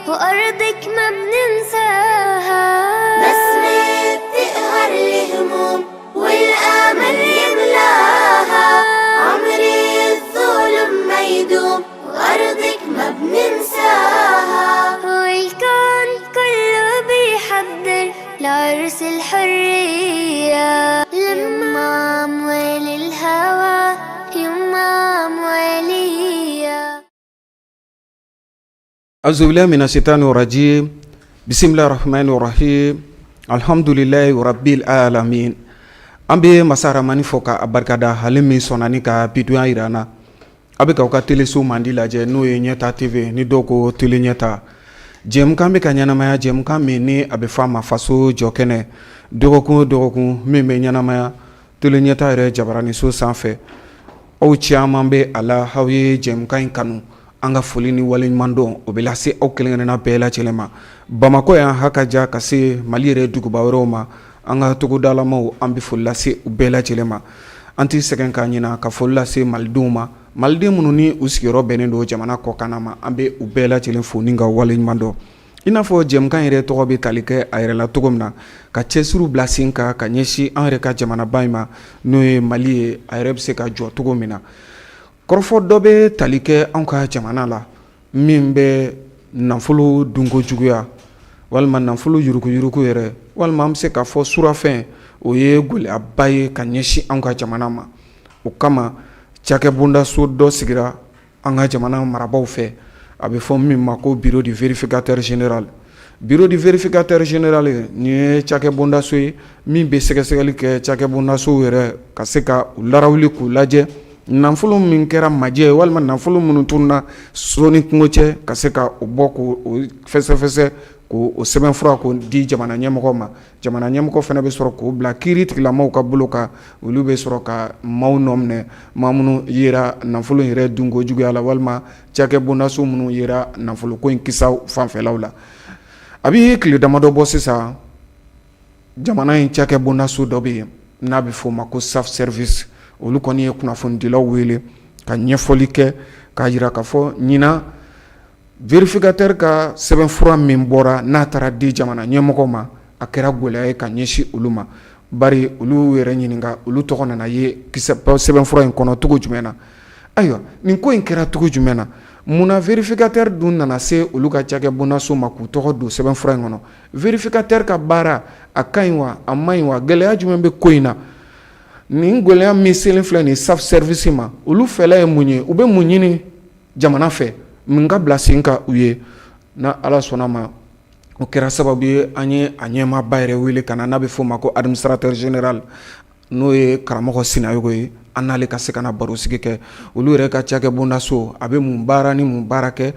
وأرضك ما بننساها. بسمة بتقهر الهموم والآمل يملاها، عمري الظلم ما يدوم وأرضك ما بننساها. والكون كله بيحضر لعرس الحرية، لما أموال الهوى يما أموالية. أعوذ بالله من الشيطان الرجيم، بسم الله الرحمن الرحيم، الحمد لله رب العالمين. An bɛ masa Ramani fo ka a barikada, ale min sɔnna ni ka bidonya yira an na. A bɛ k'aw ka teleso mandi lajɛ, n'o ye Ɲɛta TV, ni dɔw ko Télé Ɲɛta. Jɛmukan bɛ ka ɲɛnamaya, jɛmukan min ni a bɛ fɔ a ma Faso jɔ kɛnɛ, dɔgɔkun o dɔgɔkun min bɛ ɲɛnamaya Télé Ɲɛta yɛrɛ jabaraniso sanfɛ. Aw caman bɛ a la, aw ye jɛmukan in kanu. An ka foli ni waleɲumandɔn, o bɛ lase aw kelen-kelenna bɛɛ lajɛlen ma, Bamakɔ yan ha ka ja ka se Mali yɛrɛ duguba wɛrɛw ma. An ka togodalamaw, an bɛ foli lase u bɛɛ lajɛlen ma. An tɛ sɛgɛn ka ɲina ka foli lase malidenw ma, maliden minnu ni u sigiyɔrɔ bɛnnen don jamana kɔkan ma. An bɛ u bɛɛ lajɛlen fo ni ka waleɲuman dɔn. I n'a fɔ jɛmukan yɛrɛ tɔgɔ bɛ tali kɛ a yɛrɛ la cogo min na, ka cɛsiriw bila sen kan ka ɲɛsin an yɛrɛ ka jamanaba in ma, n'o ye Mali ye, a yɛrɛ bɛ se ka jɔ cogo min na. Kɔrɔfɔ dɔ bɛ tali kɛ anw ka jamana la min bɛ nafolo dunko juguya walima nafolo yuruguyurugu yɛrɛ, walima an bɛ se k'a fɔ surafɛn, o ye gɛlɛyaba ye ka ɲɛsin anw ka jamana ma. O kama, cakɛbondaso dɔ sigira an ka jamana marabaaw fɛ, a bɛ fɔ min ma ko Bureau du vérificateur général. Bureau du vérificateur général, nin ye cakɛbondaso ye min bɛ sɛgɛsɛgɛli kɛ cakɛbondasow yɛrɛ ka se ka u larawuli, k'u lajɛ, nafolo min kɛra majɛ walima nafolo minnu tununna so ni kungo cɛ, ka se ka o bɔ k'o fɛsɛfɛsɛ, k'o sɛbɛnfura k'o di jamana ɲɛmɔgɔ ma. Jamana ɲɛmɔgɔ fana bɛ sɔrɔ k'o bila kiiri tigilamaw ka bolo kan. Olu bɛ sɔrɔ ka maaw nɔ minɛ, maa minnu yera nafolo yɛrɛ dunko juguya la walima cakɛbondaso minnu yera nafoloko in kisaw fanfɛlaw la. A bɛ tile damadɔ bɔ sisan, jamana in cakɛbondaso dɔ bɛ yen n'a bɛ f'o ma ko SAF Service, olu kɔni ye kunnafonidilaw wele ka ɲɛfɔli kɛ, k'a jira k'a fɔ ɲinan vérificateur ka sɛbɛnfura min bɔra n'a taara di jamana ɲɛmɔgɔ ma, a kɛra gɛlɛya ye ka ɲɛsin olu ma. Bari olu yɛrɛ ɲininka, olu tɔgɔ nana ye sɛbɛnfura in kɔnɔ cogo jumɛn na? Ayiwa, nin ko in kɛra cogo jumɛn na? Munna vérificateur dun nana se olu ka cakɛbondaso ma k'u tɔgɔ don sɛbɛnfura in kɔnɔ? Vérificateur ka baara, a ka ɲi wa, a man ɲi wa? Gɛlɛya jumɛn bɛ ko in na? Nin gɛlɛya min selen filɛ nin SAF Service ma, olu fɛla ye mun ye? U bɛ mun ɲini jamana fɛ mun ka bila sen kan u ye? Na Ala sɔnna ma, o kɛra sababu ye an ye a ɲɛmaaba yɛrɛ wele ka na, n'a bɛ f'o ma ko administrateur général, n'o ye karamɔgɔ Sinayogo ye. An n'ale ka se ka na barosigi kɛ. Olu yɛrɛ ka cakɛbondaso, a bɛ mun baara ni mun baara kɛ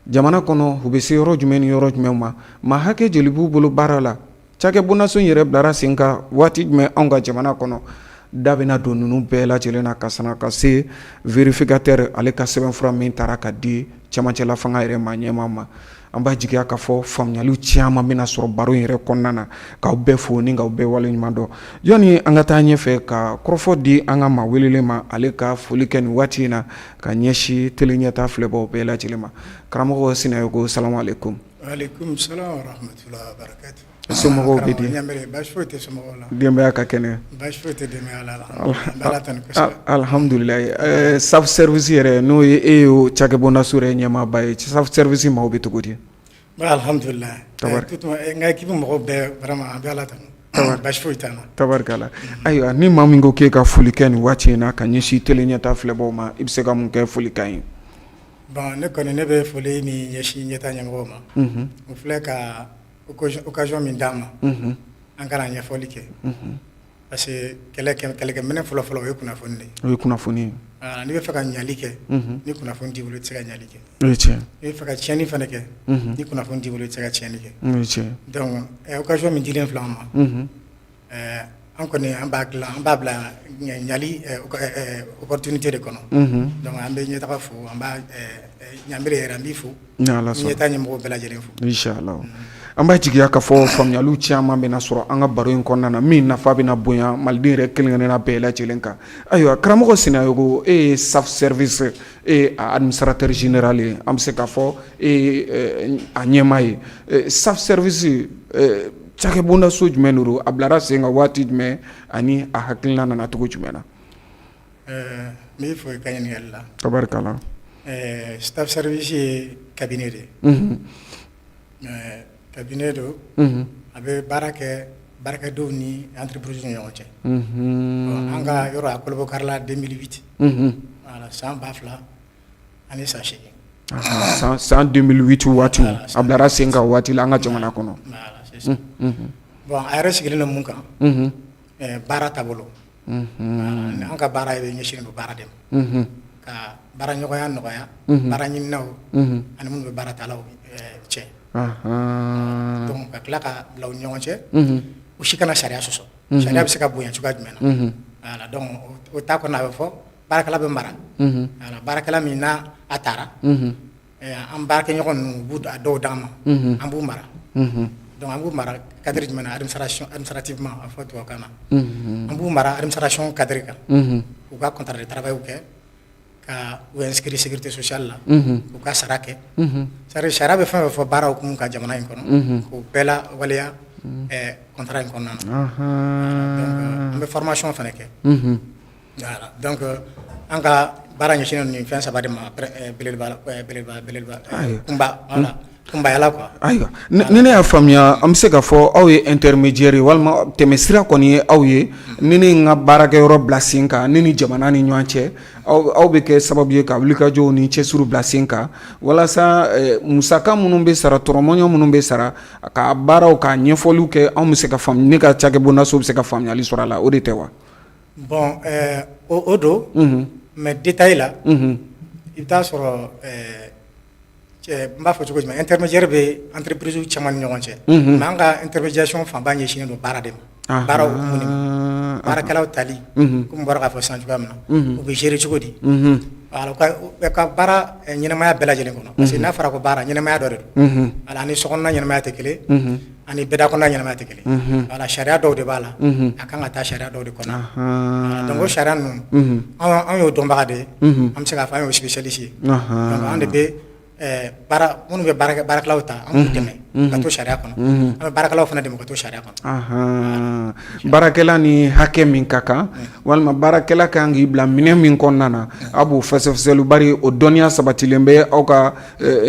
jamana kɔnɔ? U bɛ se yɔrɔ jumɛn ni yɔrɔ jumɛn ma? Maa hakɛ joli b'u bolo baara la? Cakɛbondaso in yɛrɛ bilara sen kan waati jumɛn anw ka jamana kɔnɔ? Da bɛna don ninnu bɛɛ lajɛlen na ka sana ka se vérificateur ale ka sɛbɛnfura min taara ka di cɛmancɛla fanga yɛrɛ ma ɲɛmaa ma. An b'a jigiya k'a fɔ faamuyaliw caman bɛna sɔrɔ baro in yɛrɛ kɔnɔna na. K'aw bɛɛ fo ni k'aw bɛɛ waleɲuman dɔn. Yanni an ka taa ɲɛfɛ ka kɔrɔfɔ di an ka maa welelen ma, ale ka foli kɛ nin waati in na ka ɲɛsin Télé Ɲɛta filɛbaw bɛɛ lajɛlen ma. Karamɔgɔ Sinayogo, salamu aleykum. Aleykum salam wa rahmatulah wa barakatuh. Somɔgɔw bɛ di? Ɲanbere, baasi foyi tɛ somɔgɔw la. Denbaya ka kɛnɛ? Baasi foyi tɛ denbaya la, alhamdulilah. An bɛ Ala tanu kosɛbɛ. Alhamdulilayi. SAF Service yɛrɛ, n'o ye e y'o cakɛbondaso yɛrɛ ɲɛmaaba ye, SAF Service maaw bɛ cogo di? Bon, alhamdulilah. N ka équipe mɔgɔw bɛɛ, vraiment, an bɛ Ala tanu. Baasi foyi t'an na. Tabarikala. Ayiwa, ni maa min ko k'e ka foli kɛ nin waati in na ka ɲɛsin Télé Ɲɛta filɛbaw ma, i bɛ se ka mun kɛ folikan ye? Bon, ne kɔni, ne bɛ foli min ɲɛsin Ɲɛta ɲɛmɔgɔw ma. O filɛ ka occasion min d'an ma, an kana ɲɛfɔli kɛ. Parce que kɛlɛkɛminɛ fɔlɔ-fɔlɔ, o ye kunnafoni de ye. O ye kunnafoni ye. N'i bɛ fɛ ka ɲali kɛ, ni kunnafoni t'i bolo, i tɛ se ka ɲali kɛ. O ye tiɲɛ. N'i bɛ fɛ ka tiɲɛni fana kɛ, ni kunnafoni t'i bolo, i tɛ se ka tiɲɛni kɛ. O ye tiɲɛ. Donc occasion min dilen filɛ an ma, an kɔni, an b'a dilan, an b'a bila ɲali opportunité de kɔnɔ. Donc an bɛ ɲɛtaga fo, an b'a Ɲanbere yɛrɛ, an b'i fo. Ni Ala sɔnna. Ɲɛta ɲɛmɔgɔw bɛɛ lajɛlen fo. Inchallah. An b'a jigiya k'a fɔ faamuyaliw caman bɛna sɔrɔ an ka baro in kɔnɔna na min nafa bɛna bonya maliden yɛrɛ kelen-kelenna bɛɛ lajɛlen kan. Ayiwa, karamɔgɔ Sinayogo, e ye SAF service, e ye a administrateur général ye, an bɛ se k'a fɔ e ye a ɲɛmaa ye. SAF service, cakɛbondaso jumɛn don? A bilara sen kan waati jumɛn ani a hakilina nana cogo jumɛn na? N b'i fo i ka ɲininkali la. Tabarikala. SAF service ye cabinet de ye. Cabinet don, a bɛ baara kɛ baarakɛdenw ni entreprise ni ɲɔgɔn cɛ. An ka yɔrɔ a kolobokarila 2008, voilà, san 2008. San 2008 waati, a bilara sen kan waati la an ka jamana kɔnɔ. Bon, a yɛrɛ sigilen don mun kan? Baara taabolo. An ka baara bɛ ɲɛsin don baara de ma, ka baara ɲɔgɔnya nɔgɔya baara ɲininaw ani minnu bɛ baara talaw cɛ, donc ka tila ka bila u ni ɲɔgɔn cɛ, u si kana sariya sɔsɔ. Sariya bɛ se ka bonya cogoya jumɛn na? Voilà, donc o ta kɔnɔ, a bɛ fɔ baarakɛla bɛ mara. Voilà, baarakɛla min n'a a taara, an baarakɛɲɔgɔn ninnu, u b'u a dɔw d'an ma, an b'u mara. Donc an b'u mara cadre jumɛn na? Administration, administrativement a fɔ tubabukan na, an b'u mara administration cadre kan, k'u ka contrat de travail kɛ, ka u inscrire sécurité sociale la, k'u ka sara kɛ. C'est à dire sariya bɛ fɛn o fɛn fɔ baara hukumu kan jamana in kɔnɔ, k'o bɛɛ la waleya contrat in kɔnɔna na. Donc an bɛ formation fana kɛ. Voilà, donc an ka baara ɲɛsinnen don nin fɛn saba de ma belebeleba belebeleba belebeleba kunba, voilà, kunbayala quoi. Ayiwa, ni ne y'a faamuya, an bɛ se k'a fɔ aw ye intermédiaire ye walima tɛmɛsira kɔni ye aw ye. Ni ne n ka baarakɛyɔrɔ bila sen kan, ne ni jamana ni ɲɔgɔn cɛ, aw bɛ kɛ sababu ye ka wulikajɔw ni cɛsiriw bila sen kan walasa musaka minnu bɛ sara, tɔrɔmɔɲɔ minnu bɛ sara, ka baaraw ka ɲɛfɔliw kɛ, anw bɛ se ka faamu, ne ka cakɛbondaso bɛ se ka faamuyali sɔrɔ a la. O de tɛ wa? Bon, o don, mais détail la, i bɛ taa sɔrɔ, n b'a fɔ cogo jumɛn, intermédiaire bɛ entreprise caman ni ɲɔgɔn cɛ, mais an ka intermédiation fanba ɲɛsinnen don baara de ma, baara hukumu de ma, baarakɛlaw tali, komi n bɔra k'a fɔ sisan cogoya min na, u bɛ gérer cogo di, voilà, u ka baara ɲɛnamaya bɛɛ lajɛlen kɔnɔ, parce que n'a fɔra ko baara, ɲɛnamaya dɔ de don. Voilà, ani sokɔnɔna ɲɛnamaya tɛ kelen, ani bɛda kɔnɔna ɲɛnamaya tɛ kelen. Voilà, sariya dɔw de b'a la, a kan ka taa sariya dɔw de kɔnɔ. Donc o sariya ninnu, anw y'o dɔnbaga de ye, an bɛ se k'a fɔ an y'o spécialiste ye. Donc an de bɛ baara minnu bɛ baarakɛlaw ta, an b'u dɛmɛ ka to sariya kɔnɔ, an bɛ baarakɛlaw fana dɛmɛ ka to sariya kɔnɔ. Baarakɛla ni hakɛ min ka kan, walima baarakɛla kan k'i bila minɛn min kɔnɔna na, aw b'o fɛsɛfɛsɛli, bari o dɔnniya sabatilen bɛ aw ka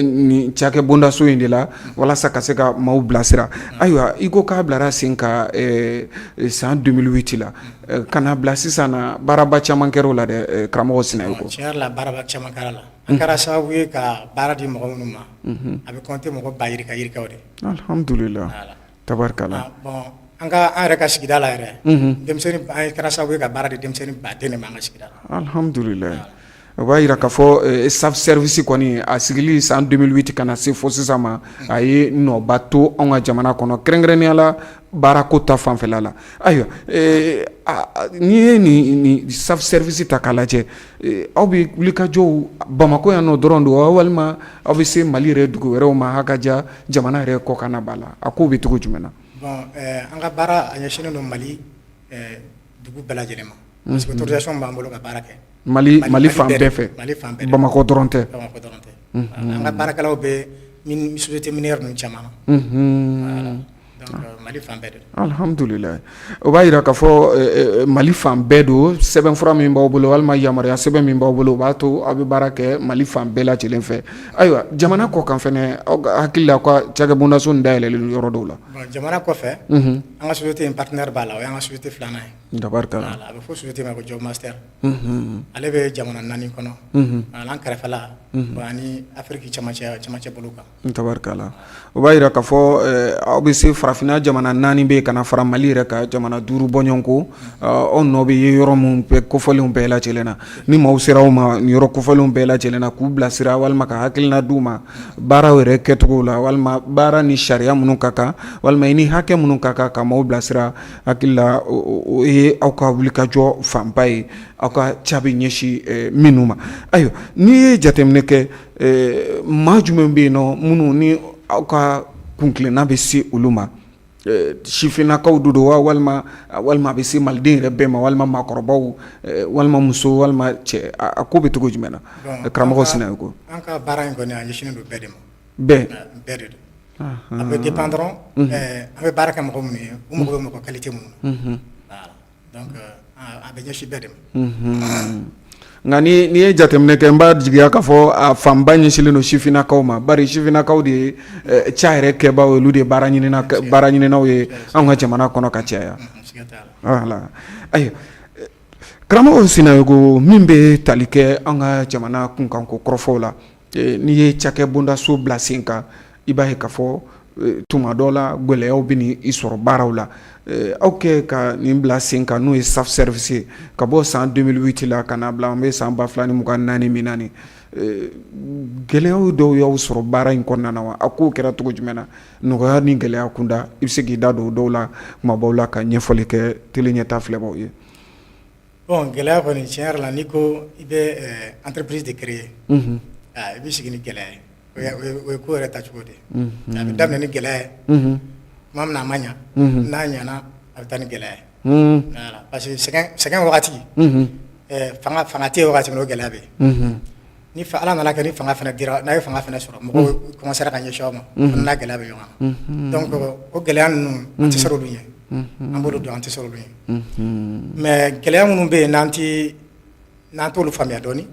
nin cakɛbondaso in de la walasa ka se ka maaw bilasira. Ayiwa, i ko k'a bilara sen kan san 2008 la ka na bila sisan na, baaraba caman kɛra o la dɛ, karamɔgɔ Sinayogo. Tiɲɛ yɛrɛ la, baaraba caman kɛra la. An kɛra sababu ye ka baara di mɔgɔ minnu ma, a bɛ compter mɔgɔ ba yirika yirikaw de. Alhamdulillah, tabarikala. Bon, an ka an yɛrɛ ka sigida la yɛrɛ, denmisɛnnin, an kɛra sababu ye ka baara di denmisɛnnin baden de ma an ka sigida la. Alhamdulillah, o b'a jira k'a fɔ SAF service kɔni, a sigili san 2008 ka na se fo sisan ma, a ye nɔba to anw ka jamana kɔnɔ, kɛrɛnkɛrɛnnenya la baarako ta fanfɛla la. Ayiwa, n'i ye nin SAF service ta k'a lajɛ, aw bɛ wulikajɔw Bamakɔ yan nɔ dɔrɔn don wa, walima aw bɛ se Mali yɛrɛ dugu wɛrɛw ma, ha ka ja jamana yɛrɛ kɔkanna b'a la, a kow bɛ cogo jumɛn na? Bon, an ka baara a ɲɛsinnen don Mali dugu bɛɛ lajɛlen ma, parce que autorisation b'an bolo ka baara kɛ. Mali fan bɛɛ fɛ? Mali fan bɛɛ. Bamakɔ dɔrɔn tɛ? Bamakɔ dɔrɔn tɛ. An ka baarakɛlaw bɛ société minière ninnu caman na. Donc Mali fan bɛɛ de don. Alhamdulillah, o b'a jira k'a fɔ Mali fan bɛɛ don. Sɛbɛnfura min b'aw bolo walima yamaruya sɛbɛn min b'aw bolo, o b'a to aw bɛ baara kɛ Mali fan bɛɛ lajɛlen fɛ. Ayiwa, jamana kɔkan fɛnɛ, aw hakili la, aw ka cakɛbondaso in dayɛlɛlen don yɔrɔ dɔw la? Bon, jamana kɔfɛ, an ka société in partenaire b'a la, o y'an ka société filanan ye. Tabarikala. A bɛ fɔ société ma ko Job Master. Ale bɛ jamana naani kɔnɔ, an kɛrɛfɛla ani Afiriki camancɛ bolo kan. Tabarikala, o b'a jira k'a fɔ aw bɛ se farafinna jamana naani bɛ ka na fara Mali yɛrɛ kan, jamana duuru bɔɲɔgɔnko. Aw nɔ bɛ ye yɔrɔ minnu bɛɛ kofɔlenw bɛɛ lajɛlen na, ni maaw sera aw ma nin yɔrɔ kofɔlenw bɛɛ lajɛlen na k'u bilasira walima ka hakilina d'u ma baaraw yɛrɛ kɛcogo la, walima baara ni sariya minnu ka kan, walima i ni hakɛ minnu ka kan, ka maaw bilasira, hakili la o ye aw ka wulikajɔ fanba ye, aw ka ca bɛ ɲɛsin minnu ma. Ayiwa, n'i ye jateminɛ kɛ, maa jumɛn bɛ yen nɔ minnu ni aw ka Kuntilenna bɛ se olu ma, sifinnakaw de don wa, walima walima a bɛ se maliden yɛrɛ bɛɛ ma, walima maakɔrɔbaw, walima muso, walima cɛ? A ko bɛ cogo jumɛn na, karamɔgɔ Sinayoko? An ka baara in kɔni, a ɲɛsinnen don bɛɛ de ma. Bɛɛ? Bɛɛ de don. A bɛ dépend dɔrɔn an bɛ baara kɛ mɔgɔ minnu ye, u mago bɛ mɔgɔ qualité minnu na. Donc a bɛ ɲɛsin bɛɛ de ma. Nka ni n'i ye jateminɛ kɛ, n b'a jigiya k'a fɔ a fanba ɲɛsinlen don sifinnakaw ma, bari sifinnakaw de ye ca yɛrɛ kɛbaaw ye, olu de ye baara ɲininaw ye anw ka jamana kɔnɔ ka caya. Voilà. Ayiwa, karamɔgɔ Sinayoko, min bɛ tali kɛ an ka jamana kunkanko kɔrɔfɔw la, n'i ye cakɛ bondaso bila sen kan, i b'a ye k'a fɔ tuma dɔ la gɛlɛyaw bɛ i sɔrɔ baaraw la. Aw kɛ ka nin bila sen kan, n'o ye SAF Service ye, ka bɔ san 2008 la ka n'a bila an bɛ san 2024 min na nin, gɛlɛyaw dɔw y'aw sɔrɔ baara in kɔnɔna na wa? A kow kɛra cogo jumɛn na, nɔgɔya ni gɛlɛya kunda? I bɛ se k'i da don dɔw la kumabaw la ka ɲɛfɔli kɛ Télé Ɲɛta filɛbaw ye? Bon, gɛlɛya kɔni, tiɲɛ yɛrɛ la, n'i ko i bɛ entreprise de créer, i bɛ sigi ni gɛlɛya ye. O ye ko yɛrɛ tacogo de ye. A bɛ daminɛ ni gɛlɛya ye tuma min na, a ma ɲɛ. N'a ɲɛna, a bɛ taa ni gɛlɛya ye, parce que sɛgɛn wagati, fanga tɛ yen wagati min, o gɛlɛya bɛ yen. Ni Ala nana kɛ ni fanga fana dira, n'a ye fanga fana sɔrɔ, mɔgɔw commencera ka ɲɛsin aw ma, o n'a gɛlɛya bɛ ɲɔgɔn na. Donc o gɛlɛya ninnu, an tɛ siran olu ɲɛ, an b'olu dɔn, an tɛ siran olu ɲɛ. Mais gɛlɛya minnu bɛ yen, n'an tɛ n'an t'olu faamuya dɔɔnin,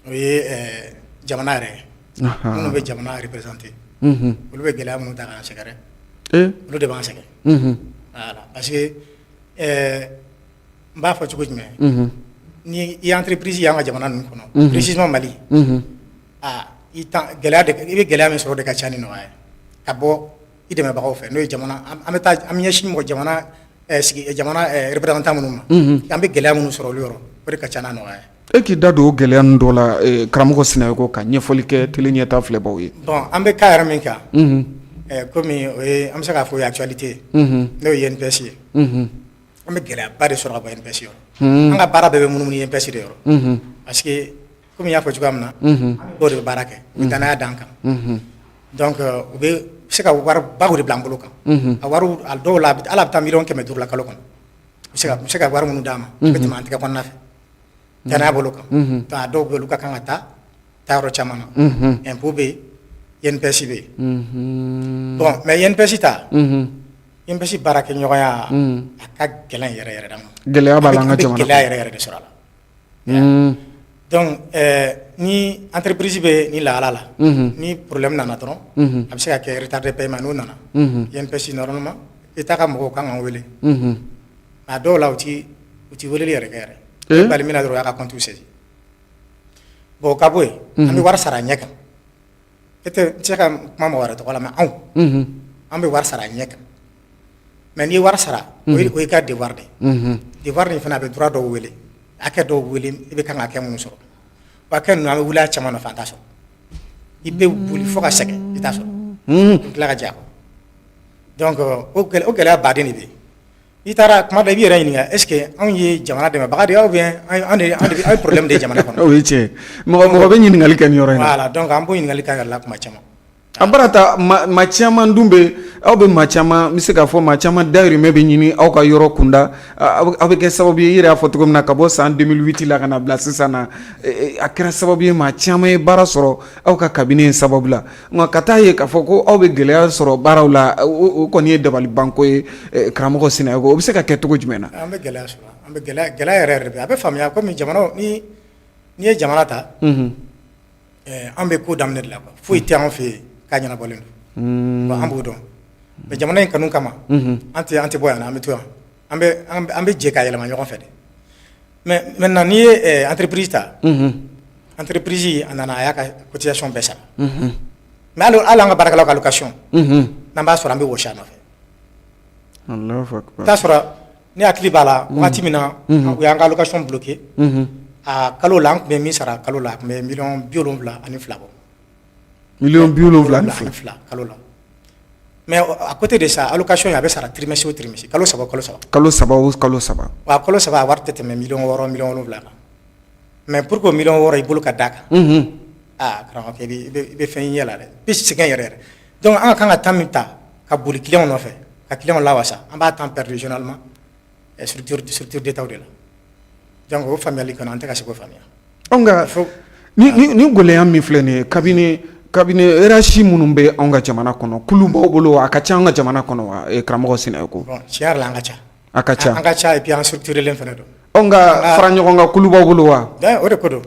o ye jamana yɛrɛ ye. Minnu bɛ jamana représenter, olu bɛ gɛlɛya minnu ta k'an sɛgɛrɛ, olu de b'an sɛgɛn. Voilà, parce que n b'a fɔ cogo jumɛn, ni i entreprise y'an ka jamana ninnu kɔnɔ, précisément Mali, aa, i gɛlɛya, i bɛ gɛlɛya min sɔrɔ, o de ka ca ni nɔgɔya ye ka bɔ i dɛmɛbagaw fɛ, n'o ye jamana. An bɛ taa, an bɛ ɲɛsin mɔgɔ jamana sigi, jamana représentant minnu ma, an bɛ gɛlɛya minnu sɔrɔ olu yɔrɔ, o de ka ca n'a nɔgɔya ye. E k'i da don o gɛlɛya ninnu dɔ la, karamɔgɔ Sinayoko, ka ɲɛfɔli kɛ Télé Ɲɛta filɛbaw ye. Bon, an bɛ cas yɛrɛ min kan, komi o ye, an bɛ se k'a fɔ o ye actualité ye, n'o ye INPS ye. An bɛ gɛlɛyaba de sɔrɔ ka bɔ INPS yɔrɔ. An ka baara bɛɛ bɛ munumunu INPS de yɔrɔ, parce que komi n y'a fɔ cogoya min na, dɔw de bɛ baara kɛ, u bɛ danaya d'an kan. Donc u bɛ se ka wari baw de bila an bolo kan. A wari, a dɔw la, hali a bɛ taa 500 miliyɔn la kalo kɔnɔ. U bɛ se ka wari minnu d'an ma, u bɛ tɛmɛ an tɛgɛ kɔnɔna fɛ danaya bolo kan. Donc a dɔw bɛ yen, olu ka kan ka taa taa yɔrɔ caman na. Impôt bɛ yen, INPS bɛ yen. Bon, mais INPS ta, INPS baarakɛɲɔgɔnya, a ka gɛlɛn yɛrɛ yɛrɛ de ma. Gɛlɛya b'a la an ka jamana. Gɛlɛya yɛrɛ yɛrɛ de sɔrɔ a la. Donc ni entreprise bɛ ni lahala la, ni problème nana dɔrɔn, a bɛ se ka kɛ retard de paiement. N'o nana, INPS, normalement État ka mɔgɔw kan k'an wele. A dɔw la, u ti weleli yɛrɛ kɛ yɛrɛ. Bali min na dɔrɔn, u y'a ka compte saisi. Bon, o ka bɔ yen, an bɛ wari sara a ɲɛ kan. E tɛ se ka kuma mɔgɔ wɛrɛ tɔgɔ la, mais anw, an bɛ wari sara a ɲɛ kan. Mais n'i ye wari sara, o y'i ka devoir de ye. Devoir nin fana, a bɛ droit dɔw wele, hakɛ dɔw wele, i bɛ kan ka hakɛ minnu sɔrɔ. O hakɛ ninnu, an bɛ wuli a caman nɔfɛ, an t'a sɔrɔ. I bɛ boli fo ka sɛgɛn, i t'a sɔrɔ, i bɛ tila ka jɛ a kɔ. Donc o gɛlɛya baden de bɛ yen. I taara kuma dɔ, i b'i yɛrɛ ɲininka: est ce que anw ye jamana dɛmɛbaga de ye, ou bien an de ye problème de ye jamana kɔnɔ? O ye tiɲɛ ye. Mɔgɔ mɔgɔ bɛ ɲininkali kɛ nin yɔrɔ in na. Voilà, donc an b'o ɲininkali kɛ an yɛrɛ la kuma caman. A bara ta, maa caman dun bɛ, aw bɛ maa caman, n bɛ se k'a fɔ maa caman dayirimɛ bɛ ɲini aw ka yɔrɔ kunda. Aw bɛ kɛ sababu ye, i yɛrɛ y'a fɔ cogo min na, ka bɔ san 2008 la ka na bila sisan na, a kɛra sababu ye maa caman ye baara sɔrɔ aw ka cabinet in sababu la. Nka ka taa ye k'a fɔ ko aw bɛ gɛlɛya sɔrɔ baaraw la, o kɔni ye dabalibanko ye, karamɔgɔ Sinayoko. O bɛ se ka kɛ cogo jumɛn na? An bɛ gɛlɛya sɔrɔ, an bɛ gɛlɛya, gɛlɛya yɛrɛ yɛrɛ bɛ. A bɛ faamuya komi jamana, ni n'i ye jamana ta, an bɛ ko daminɛ de la quoi. Foyi tɛ anw fɛ yen k'a ɲɛnabɔlen don. Bon, an b'o dɔn, mais jamana in kanu kama, an tɛ bɔ yan, an bɛ to yan, an bɛ jɛ k'a yɛlɛma ɲɔgɔn fɛ de. Mais maintenant, n'i ye entreprise ta, entreprise, a nana, a y'a ka cotisation bɛɛ sara, mais hali an ka baarakɛlaw ka allocation, n'an b'a sɔrɔ, an bɛ wɔsi a nɔfɛ. I t'a sɔrɔ, ne hakili b'a la, waati min na u y'an ka allocation bloqué, a kalo la, an tun bɛ min sara kalo la, a tun bɛ 72 miliyɔn bɔ. 72 miliyɔn. Kalo la. Mais à côté de ça, allocation, a bɛ sara trimestre o trimestre, kalo 3 o kalo 3. Kalo 3 o kalo 3. Wa kalo 3, a wari tɛ tɛmɛ 6 miliyɔn, 7 miliyɔn kan. Mais pour que o 6 miliyɔn i bolo ka d'a kan, aa, karamɔgɔkɛ, i bɛ fɛn ɲɛ la dɛ, i bɛ sɛgɛn yɛrɛ yɛrɛ. Donc an ka kan ka temps min ta ka boli client nɔfɛ, ka client lawasa, an b'a temps perdu généralement structure d'État de la. Donc o faamuyali kɔnɔ, an tɛ ka se k'o faamuya. Nka ni gɛlɛya min filɛ nin ye, kabini RH minnu bɛ anw ka jamana kɔnɔ, kulu b'aw bolo, a ka ca an ka jamana kɔnɔ wa, karamɔgɔ Sinayoko? Bon, tiɲɛ yɛrɛ la, an ka ca. A ka ca. An ka ca et puis an structuré len fana don. Nka fara ɲɔgɔn kan kulu b'aw bolo wa? O de ko don,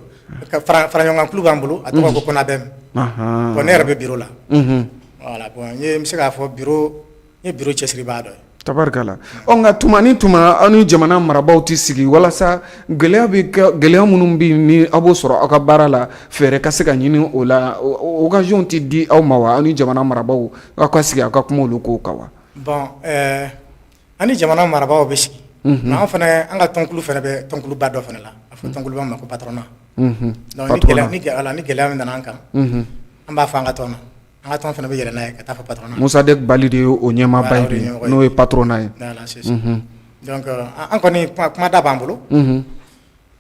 fara ɲɔgɔn kan kulu b'an bolo, a tɔgɔ ko CONABEM. Bon, ne yɛrɛ bɛ bureau la. Voilà, bon, n ye n bɛ se k'a fɔ bureau, n ye bureau cɛsiribaa dɔ ye. Tabarikala. Ɔ, nka tuma ni tuma, aw ni jamana marabaaw tɛ sigi walasa gɛlɛya bɛ kɛ, gɛlɛya minnu bɛ ni aw b'o sɔrɔ aw ka baara la, fɛɛrɛ ka se ka ɲini o la? Occasion tɛ di aw ma wa, aw ni jamana marabaaw aw ka sigi, aw ka kuma olu kow kan wa? Bon, an ni jamana marabaaw bɛ sigi, mais an fana, an ka tɔnkulu fana bɛ tɔnkuluba dɔ fana la, a fɔ tɔnkuluba ma ko patronat. Donc ni gɛlɛya min nana an kan, an b'a fɔ an ka tɔn na, an ka tɔn fana bɛ yɛlɛ n'a ye ka taa fɔ patronat. Musadek Bali de ye o ɲɛmaaba ye bi, n'o ye patronat ye. Voilà, c'est ça. Donc an kɔni, kumada b'an bolo,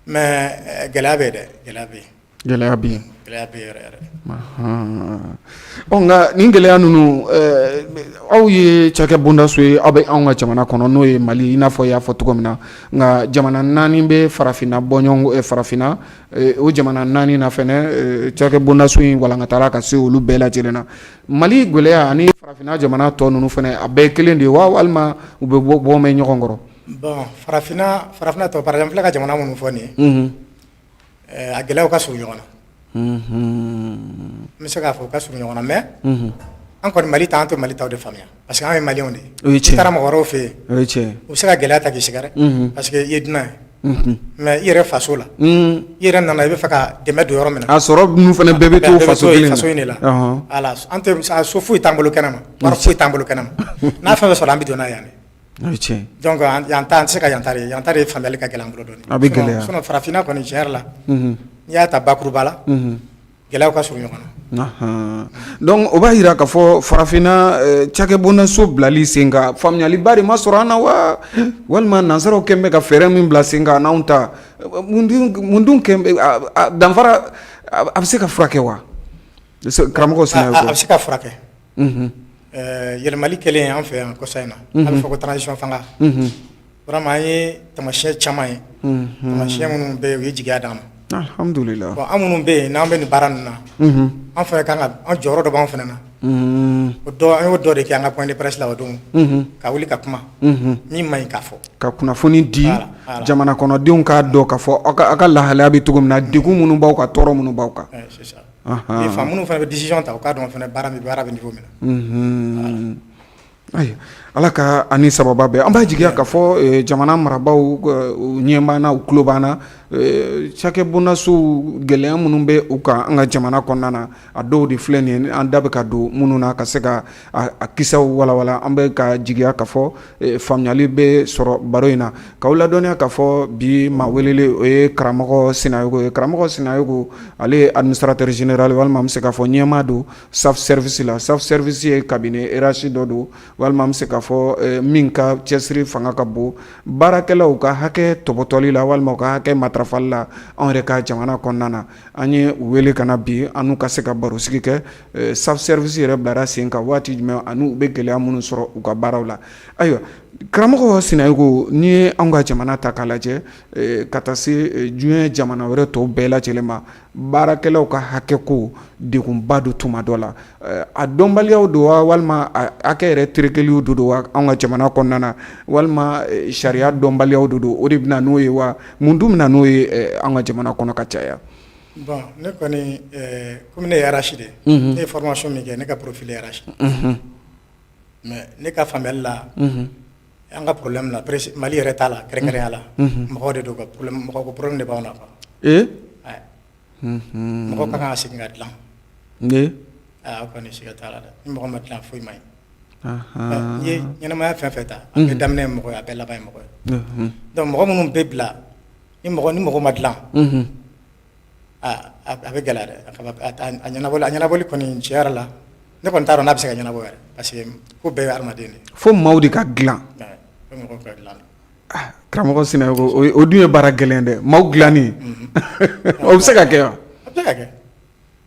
mais gɛlɛya bɛ yen dɛ, gɛlɛya bɛ yen. Gɛlɛya bɛ yen. Gɛlɛya bɛ yen yɛrɛ yɛrɛ. Ɔ, nka nin gɛlɛya ninnu, aw ye cakɛ bondaso ye, aw bɛ anw ka jamana kɔnɔ, n'o ye Mali, i n'a fɔ i y'a fɔ cogo min na. Nka jamana naani bɛ farafinna bɔɲɔgɔn, farafinna o jamana naani na fɛnɛ, cakɛ bondaso in walankatara ka se olu bɛɛ lajɛlen na. Mali gɛlɛya ani farafinna jamana tɔ ninnu fɛnɛ, a bɛɛ ye kelen de ye wa, walima u bɛ bɔ mɛn ɲɔgɔn kɔrɔ? Bon, farafinna tɔ, par exemple, n filɛ ka jamana minnu fɔ nin ye, a gɛlɛyaw ka surun ɲɔgɔn na. N bɛ se k'a fɔ u ka surun ɲɔgɔn na, mais an kɔni Mali ta, an tɛ Mali taw de faamuya, parce que an ye Maliyɛnw de ye. O ye tiɲɛ. I taara mɔgɔ wɛrɛw fɛ yen, O ye tiɲɛ. u bɛ se ka gɛlɛya ta k'i sɛgɛrɛ, parce que i ye dunan ye. Mais i yɛrɛ faso la, i yɛrɛ nana, i bɛ fɛ ka dɛmɛ don yɔrɔ min na, a sɔrɔ ninnu fana bɛɛ bɛ to faso kelen faso in de la. Voilà, an tɛ a so foyi t'an bolo kɛnɛ ma, wari foyi t'an bolo kɛnɛ ma. N'a fɛn fɛn sɔrɔ, an bɛ don n'a ye yan de. O ye tiɲɛ. Donc yan ta, an tɛ se ka yan ta de, yan ta de faamuyali ka gɛlɛn an bolo dɔɔnin. A bɛ gɛlɛya. Sinon farafinna kɔni, tiɲɛ yɛrɛ la, n'i y'a ta bakuruba la, gɛlɛyaw ka surun ɲɔgɔn na. Donc o b'a jira k'a fɔ farafinna cakɛ bondaso bilali sen kan, faamuyaliba de ma sɔrɔ an na wa, walima nansaraw kɛn bɛ ka fɛɛrɛ min bila sen kan, n'anw ta mun dun kɛn bɛ danfara, a bɛ se ka furakɛ wa, karamɔgɔ Sinayoko? A bɛ se ka furakɛ. Yɛlɛmali kɛlen an fɛ yan kɔsa in na, a bɛ fɔ ko transition fanga, vraiment an ye tamasiyɛn caman ye, tamasiyɛn minnu bɛ yen, u ye jigiya d'an ma. Alhamdulillah. Bon, an minnu bɛ yen n'an bɛ nin baara ninnu na, an fana kan ka an jɔyɔrɔ dɔ b'an fana na. O dɔ, an y'o dɔ de kɛ an ka point de presse la o don, ka wuli ka kuma min man ɲi k'a fɔ. Ka kunnafoni di jamana kɔnɔdenw k'a dɔn k'a fɔ aw ka lahalaya bɛ cogo min na, degun minnu b'aw kan, tɔɔrɔ minnu b'aw kan. C'est ça. Ni fa minnu fana bɛ décision ta, u k'a dɔn fana baara bɛ niveau min na. Ayiwa, Ala ka ani sababa bɛn. An b'a jigiya k'a fɔ jamana marabaaw ɲɛ b'an na, u tulo b'an na. Cakɛ bondasow, gɛlɛya minnu bɛ u kan an ka jamana kɔnɔna na, a dɔw de filɛ nin ye, an da bɛ ka don minnu na ka se ka a kisɛw walawala. An bɛ ka jigiya k'a fɔ faamuyali bɛ sɔrɔ baro in na. K'aw ladɔnniya k'a fɔ bi maa welelen, o ye karamɔgɔ Sinayoko ye. Karamɔgɔ Sinayoko, ale ye administrateur général, walima an bɛ se k'a fɔ ɲɛmaa don SAF Service la. SAF Service ye cabinet RH dɔ don, walima an bɛ se k'a fɔ min ka cɛsiri fanga ka bon baarakɛlaw ka hakɛ tɔbɔtɔli la, walima u ka hakɛ matarafali la anw yɛrɛ ka jamana kɔnɔna na. An ye u wele ka na bi, an n'u ka se ka barosigi kɛ. SAF Service yɛrɛ bilara sen kan waati jumɛn, ani u bɛ gɛlɛya minnu sɔrɔ u ka baaraw la. Ayiwa, karamɔgɔ Sinayoko, n'i ye anw ka jamana ta k'a lajɛ ka taa se diɲɛ jamana wɛrɛ tɔw bɛɛ lajɛlen ma, baarakɛlaw ka hakɛ ko degunba don tuma dɔ la. A dɔnbaliyaw don wa, walima hakɛ yɛrɛ terekeliw don wa anw ka jamana kɔnɔna na, walima sariya dɔnbaliyaw don, o de bɛ n'o ye wa? Mun dun bɛ n'o ye an ka jamana kɔnɔ ka caya? Bon, ne kɔni, komi ne ye RH de ye, ne ye formation min kɛ, ne ka profil ye RH, mais ne ka faamuyali la, an ka problème la, Mali yɛrɛ t'a la, kɛrɛnkɛrɛnya la, mɔgɔw de don ka problème, mɔgɔ ko problème de b'anw na quoi. Mɔgɔ ka kan ka segin ka dilan. O kɔni, siga t'a la dɛ, ni mɔgɔ ma dilan, foyi ma ɲi. N'i ye ɲɛnamaya fɛn fɛn ta, a bɛɛ daminɛ ye mɔgɔ ye, a bɛɛ laban ye mɔgɔ ye. Donc mɔgɔ minnu bɛ bila, ni mɔgɔ ma dilan, a bɛ gɛlɛya dɛ. A ɲɛnabɔli kɔni, tiɲɛ yɛrɛ la, ne kɔni t'a dɔn n'a bɛ se ka ɲɛnabɔ yɛrɛ, parce que ko bɛɛ ye hadamaden de ye. Fo maaw de ka dilan. Fo mɔgɔw ka dilan. Karamɔgɔ Sinayoko, o dun ye baara gɛlɛn dɛ, maaw dilanni, o bɛ se ka kɛ wa? A bɛ se ka kɛ,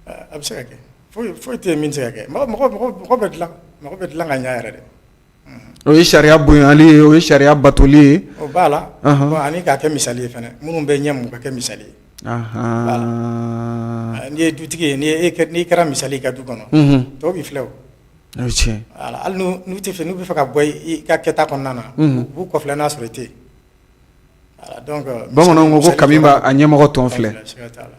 a bɛ se ka kɛ. Foyi foyi tɛ yen min tɛ se ka kɛ. Mɔgɔ bɛ dilan, mɔgɔ bɛ dilan ka ɲɛ yɛrɛ de. O ye sariya bonyali ye, o ye sariya batoli ye. O b'a la, bon, ani k'a kɛ misali ye fana, minnu bɛ ɲɛ mun ka kɛ misali ye. N'i ye dutigi ye, n'i kɛra misali ye i ka du kɔnɔ, tɔw b'i filɛ o. O ye tiɲɛ. Voilà, hali n'u tɛ fɛ, n'u bɛ fɛ ka bɔ i ka kɛta kɔnɔna na, u b'u kɔfilɛ n'a sɔrɔ i tɛ yen. Voilà, donc bamananw ko kami b'a a ɲɛmɔgɔ tɔn filɛ. Siga t'a la.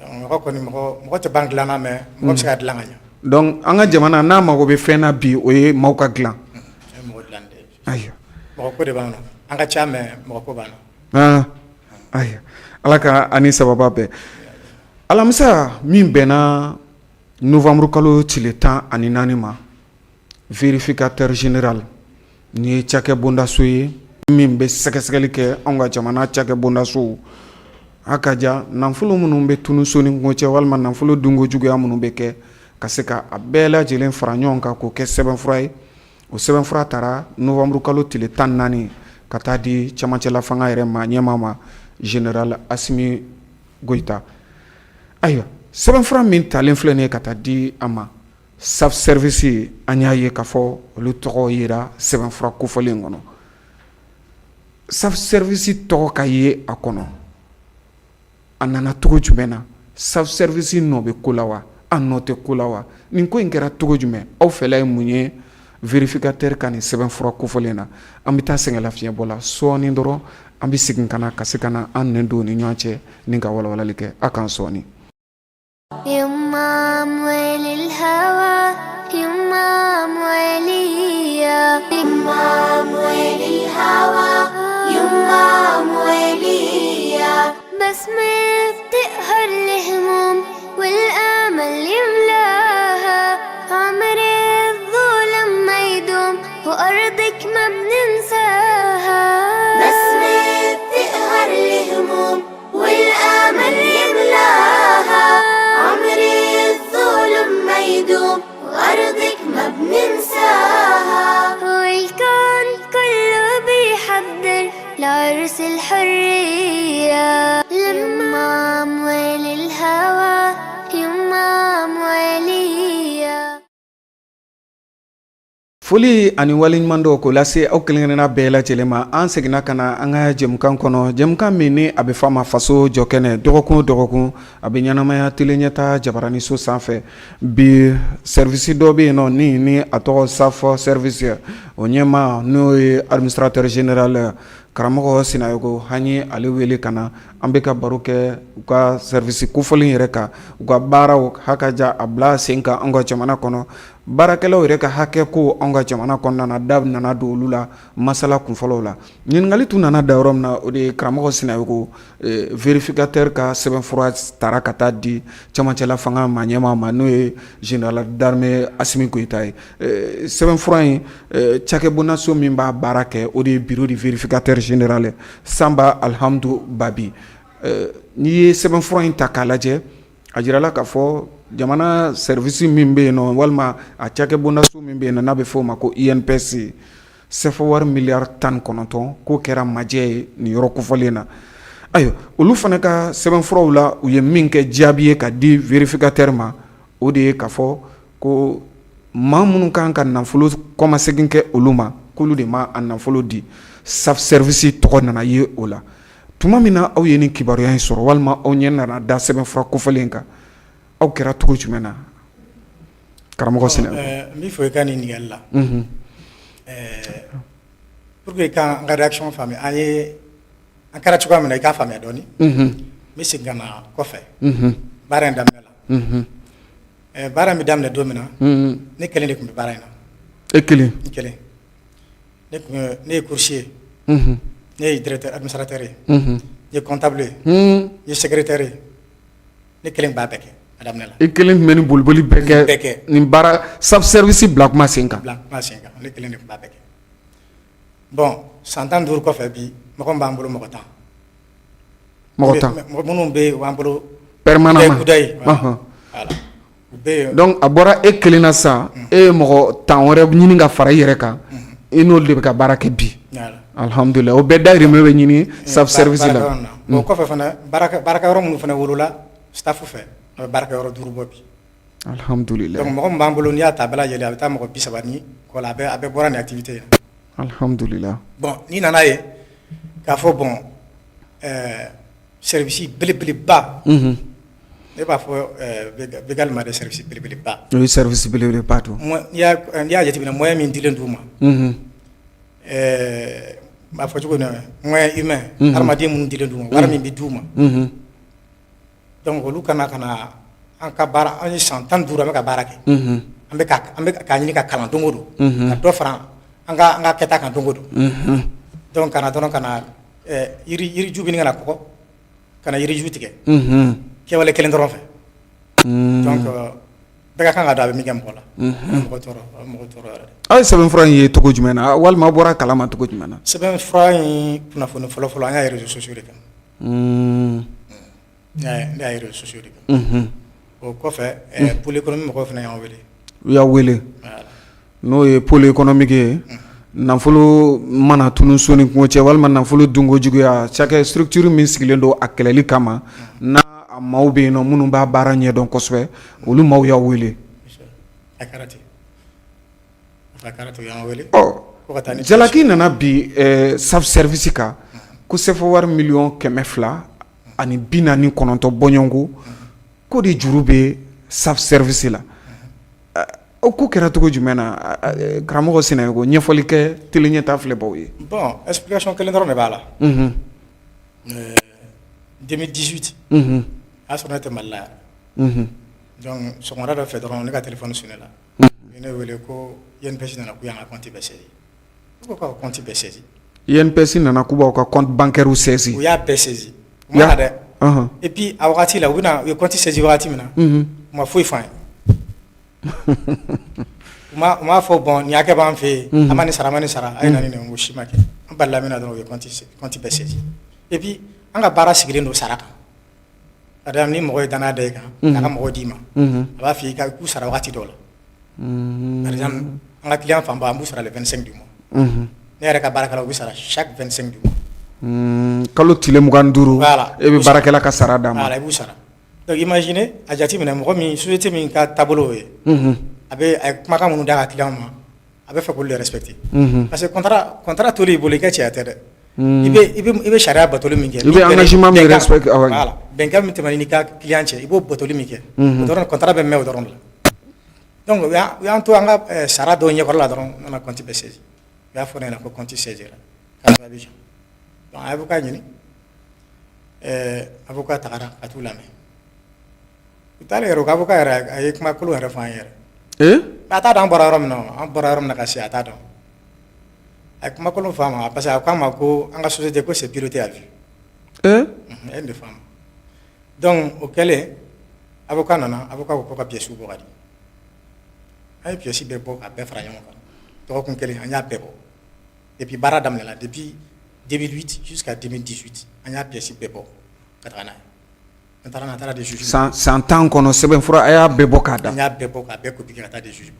Mɔgɔ kɔni, mɔgɔ tɛ ban dilanna, mais mɔgɔ bɛ se ka dilan ka ɲɛ. Donc an ka jamana n'a mago bɛ fɛn na bi, o ye maaw ka dilan. Mɔgɔ dilan de. Ayiwa. Mɔgɔ ko de b'an na. An ka ca, mais mɔgɔ ko b'an na. Ayiwa, Ala ka ani sababa bɛn. Alamisa min bɛnna novembre kalo tile 14 ma, vérificateur général nin ye cakɛ bondaso ye min bɛ sɛgɛsɛgɛli kɛ anw ka jamana cakɛ bondasow a ka ja nafolo minnu bɛ tunun so ni kungo cɛ, walima nafolo dunko juguya minnu bɛ kɛ, ka se ka a bɛɛ lajɛlen fara ɲɔgɔn kan k'o kɛ sɛbɛnfura ye. O sɛbɛnfura taara novembre kalo tile 14 ka taa di cɛmancɛla fanga yɛrɛ ma ɲɛmaa ma, général Asimi Goyita. Ayiwa, sɛbɛnfura min talen filɛ nin ye ka taa di a ma, SAF Service, an y'a ye k'a fɔ olu tɔgɔ yera sɛbɛnfura kofɔlen kɔnɔ. SAF Service tɔgɔ ka ye a kɔnɔ, a nana cogo jumɛn na? SAF Service nɔ bɛ ko la wa, a nɔ tɛ ko la wa? Nin ko in kɛra cogo jumɛn? Aw fɛla ye mun ye vérificateur ka nin sɛbɛnfura kofɔlen na? An bɛ taa sɛgɛnlafiɲɛbɔ la sɔɔni dɔrɔn, an bɛ segin ka na ka se ka na an nɛn don ni ɲɔgɔn cɛ ni ka walawalali kɛ. A k'an sɔɔni. Foli ani waleɲumandɔn k'o lase aw kelenkelenna bɛɛ lajɛlen ma. An seginna ka na an ka jɛmukan kɔnɔ, jɛmukan min ni a bɛ fɔ a ma Faso jɔ kɛnɛ. Dɔgɔkun o dɔgɔkun a bɛ ɲɛnamaya tele ɲɛta jabaraniso sanfɛ. Bi, service dɔ bɛ yen nɔ ni a tɔgɔ SAF Service, o ɲɛmaa n'o ye administrateur général karamɔgɔ Sinayogo, an ye ale wele ka na. An bɛ ka baro kɛ u ka service kofɔlen yɛrɛ kan, u ka baaraw hakaja a bila sen kan an ka jamana kɔnɔ, baarakɛlaw yɛrɛ ka hakɛ ko an ka jamana kɔnɔna na. Da nana don olu la masala kunfɔlɔw la. Ɲininkali tun nana da yɔrɔ min na, o de ye karamɔgɔ Sinayogo, vérificateur ka sɛbɛnfura taara ka taa di cɛmancɛla fanga maa ɲɛmaa ma, n'o ye général d'armée Asimi Goyita ye. Sɛbɛnfura in, cakɛbonnaso min b'a baara kɛ, o de ye bureau du vérificateur général, Sanba Alihamudu Babi. N'i ye sɛbɛnfura in ta k'a lajɛ, a jirala k'a fɔ jamana service min bɛ yen nɔ, walima a cakɛbondaso min bɛ yen nɔ n'a bɛ fɔ o ma ko INPS, CFA wari miliyari 19 k'o kɛra majɛ ye nin yɔrɔ kofɔlen na. Ayiwa, olu fana ka sɛbɛnfuraw la, u ye min kɛ jaabi ye ka di vérificateur ma, o de ye k'a fɔ ko maa minnu kan ka nafolo kɔmasegin kɛ olu ma, k'olu de ma a nafolo di. SAF Service tɔgɔ nana ye o la. Tuma min na aw ye nin kibaruya in sɔrɔ, walima aw ɲɛ nana da sɛbɛnfura kofɔlen kan, aw kɛra cogo jumɛn na, karamɔgɔ Sinayogo? N b'i fo i ka nin ɲininkali la. Pour que ka n ka réaction faamuya, an ye an kɛra cogoya min na, i k'a faamuya dɔɔnin, n bɛ segin ka na kɔfɛ baara in daminɛ la. Baara in bɛ daminɛ don min na, ne kelen de tun bɛ baara in na. E kelen? N kelen. Ne tun ne ye coursier ye, ne ye directeur administrateur ye, n ye comptable ye, n ye secrétaire ye. Ne kelen b'a bɛɛ kɛ a daminɛ la. I kelen tun bɛ nin boliboli bɛɛ kɛ, nin baara SAF Service bila kuma sen kan? Bila kuma sen kan, ne kelen de tun b'a bɛɛ kɛ. Bon, san 15 kɔfɛ bi, mɔgɔ min b'an bolo, mɔgɔ 10. Mɔgɔ 10. Mɔgɔ minnu bɛ yen, u b'an bolo permanemment. Kudayi, voilà. Donc a bɔra e kelen na sa, e ye mɔgɔ 10 wɛrɛ ɲini ka fara i yɛrɛ kan, i n'olu de bɛ ka baara kɛ bi. Alihamudulila, o bɛɛ dahirimɛ bɛ ɲini SAF Service la. O kɔfɛ fana, baarakɛyɔrɔ minnu fana wolola staff fɛ, a bɛ baarakɛyɔrɔ 5 bɔ bi. Alihamdulila. Donc mɔgɔ min b'an bolo, n'i y'a ta bɛɛ lajɛlen, a bɛ taa mɔgɔ 30 ni kɔ la, a bɛɛ bɔra nin activité in na. Alihamdulila. Bon, n'i nana ye k'a fɔ, bon, service belebeleba, ne b'a fɔ Végal ma de, service belebeleba. O ye service belebeleba don. N'i y'a jateminɛ, moyen min dilen d'u ma, n b'a fɔ cogo min na, moyen humain, hadamaden minnu dilen d'u ma, wari min bɛ d'u ma, donc olu kana ka na an ka baara. An ye san 15 an bɛ ka baara kɛ, an bɛ k'a ɲini ka kalan don o don, ka dɔ fara an ka kɛta kan don o don. Donc ka na dɔrɔn, ka na yiriju bɛ ɲini ka na kɔgɔ, ka na yiriju tigɛ kɛwale kelen dɔrɔn fɛ. Donc bɛɛ ka kan ka dɔn a bɛ min kɛ mɔgɔ la, a bɛ mɔgɔ tɔɔrɔ, a bɛ mɔgɔ tɔɔrɔ yɛrɛ de. Aw ye sɛbɛnfura in ye cogo jumɛn na, walima aw bɔra kalama cogo jumɛn na? Sɛbɛnfura in kunnafoni fɔlɔ-fɔlɔ, an y'a ye réseaux sociaux de kan. Ne y'a ye réseaux sociaux de kan. O kɔfɛ, pôle économique mɔgɔw fana y'an wele. U y'a wele, n'o ye pôle économique ye, nafolo mana tunun so ni kungo cɛ, walima nafolo dunko juguya, cakɛ structure min sigilen don a kɛlɛli kama, n'a a maaw bɛ yen nɔ minnu b'a baara ɲɛdɔn kosɛbɛ, olu maaw y'aw wele. A kɛra ten, a kɛra ten, u y'an wele. Ɔ ko ka taa ni jalaki nana bi SAF Service kan ko CFA wari miliyɔn 249 bɔɲɔgɔnko ko de juru bɛ SAF Service la. O ko kɛra cogo jumɛn na, karamɔgɔ Sinayoko? Ɲɛfɔli kɛ télé ɲɛta filɛbaw ye. Bon, explication kelen dɔrɔn de b'a la. 2018, a y'a sɔrɔ ne tɛ Mali la yan. Donc sɔgɔmada dɔ fɛ dɔrɔn, ne ka téléphone sonné la, u ye ne wele ko INPS nana k'u y'an ka compte bɛɛ saisi. Ne ko k'aw ka compte bɛɛ saisi? INPS nana k'u b'aw ka compte bancaire saisi? U y'a bɛɛ saisi, u ma na dɛ. Et puis a wagati la, u bɛna, u ye compte saisi wagati min na, u ma foyi fɔ an ye. U m'a fɔ: bon, nin hakɛ b'an fɛ yen, an ma nin sara, an ma nin sara, a ye na ni nin. O si ma kɛ. An balila min na dɔrɔn, u ye compte bɛɛ saisi. Et puis an ka baara sigilen don sara kan. Par exemple, ni mɔgɔ ye danaya da i kan k'a ka mɔgɔ d'i ma, a b'a fɔ i ka k'u sara wagati dɔw la. Par exemple, an ka client fanba, an b'u sara le 25 du mois. Ne yɛrɛ ka baarakɛlaw, u bɛ sara chaque 25 du mois. Kalo tile 25. Voilà. E bɛ baarakɛla ka sara d'a ma. Voilà, i b'u sara. Donc imaginez, a jateminɛ, mɔgɔ min, société min ka taabolo ye, a bɛ a ye kumakan minnu d'a ka client ma, a bɛ fɛ k'olu de respecter. Parce que contrat toli i bolo, i ka cɛya tɛ dɛ. I bɛ sariya batoli min kɛ. I bɛ engagement min respecter. Voilà, bɛnkan min tɛmɛna i n'i ka client cɛ, i b'o batoli min kɛ. O dɔrɔn, contrat bɛ mɛn o dɔrɔn de la. Donc u y'an to an ka sara dɔw ɲɛkɔrɔ la dɔrɔn, u nana compte bɛɛ saisi. U y'a fɔ ne ɲɛna ko compte saisi la k'a to Abidjan. Donc an ye avocat ɲini, avocat tagara ka t'u lamɛn. U taalen yɛrɛ, u ka avocat yɛrɛ, a ye kuma kolon yɛrɛ fɔ an ye yɛrɛ. A t'a dɔn an bɔra yɔrɔ min na, an bɔra yɔrɔ min na ka se, a t'a dɔn. A ye kuma kolon fɔ a ma, parce que a ko a ma ko an ka société, ko c'est piloté à vue. A ye nin de fɔ a ma. Donc o kɛlen, avocat nana, avocat ko ko ka pièces bɔ ka di. An ye pièces bɛɛ bɔ ka bɛɛ fara ɲɔgɔn kan, dɔgɔkun kelen an y'a bɛɛ bɔ. Depuis baara daminɛna, depuis 2008 jusqu'à 2018, an y'a pièces bɛɛ bɔ ka taga n'a ye. An taara, an taara di juge. San 10 kɔnɔ, sɛbɛnfura, a y'a bɛɛ bɔ k'a da. An y'a bɛɛ bɔ k'a bɛɛ copier ka taa di juge ma.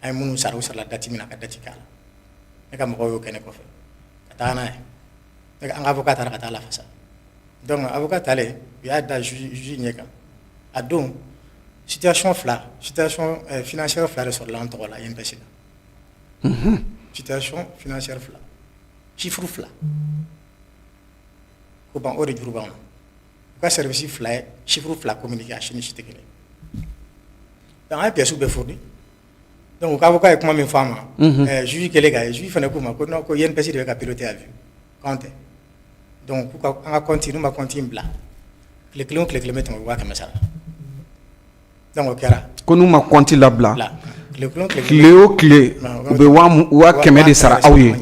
An ye minnu sara, u sarala date min na, ka date k'a la. Ne ka mɔgɔw y'o kɛ ne kɔfɛ ka taga n'a ye. An ka avocat taara ka taa lafasa. Donc avocat taalen, u y'a da juge ɲɛ kan. A don, situation fila, situation financière fila de sɔrɔla an tɔgɔ la INPS la. Situation financière fila, chiffre fila ko ban, o de juru b'anw na. U ka service fila ye chiffre fila communiqué, a si ni si tɛ kelen. Donc an ye pièces bɛɛ fourni. Donc u ka avocat ye kuma min fɔ an ma, juge kɛlen k'a ye, juge fana k'u ma ko non, ko INPS de bɛ ka piloter à vue, k'anw tɛ. Donc k'u ka an ka compte, n'u ma compte in bila, tile kelen o tile kelen bɛ tɛmɛ, u b'a 100 sara. Donc o kɛra. Ko n'u ma compte labila, tile kelen o tile tile o tile, u bɛ 100 000 de sara aw ye.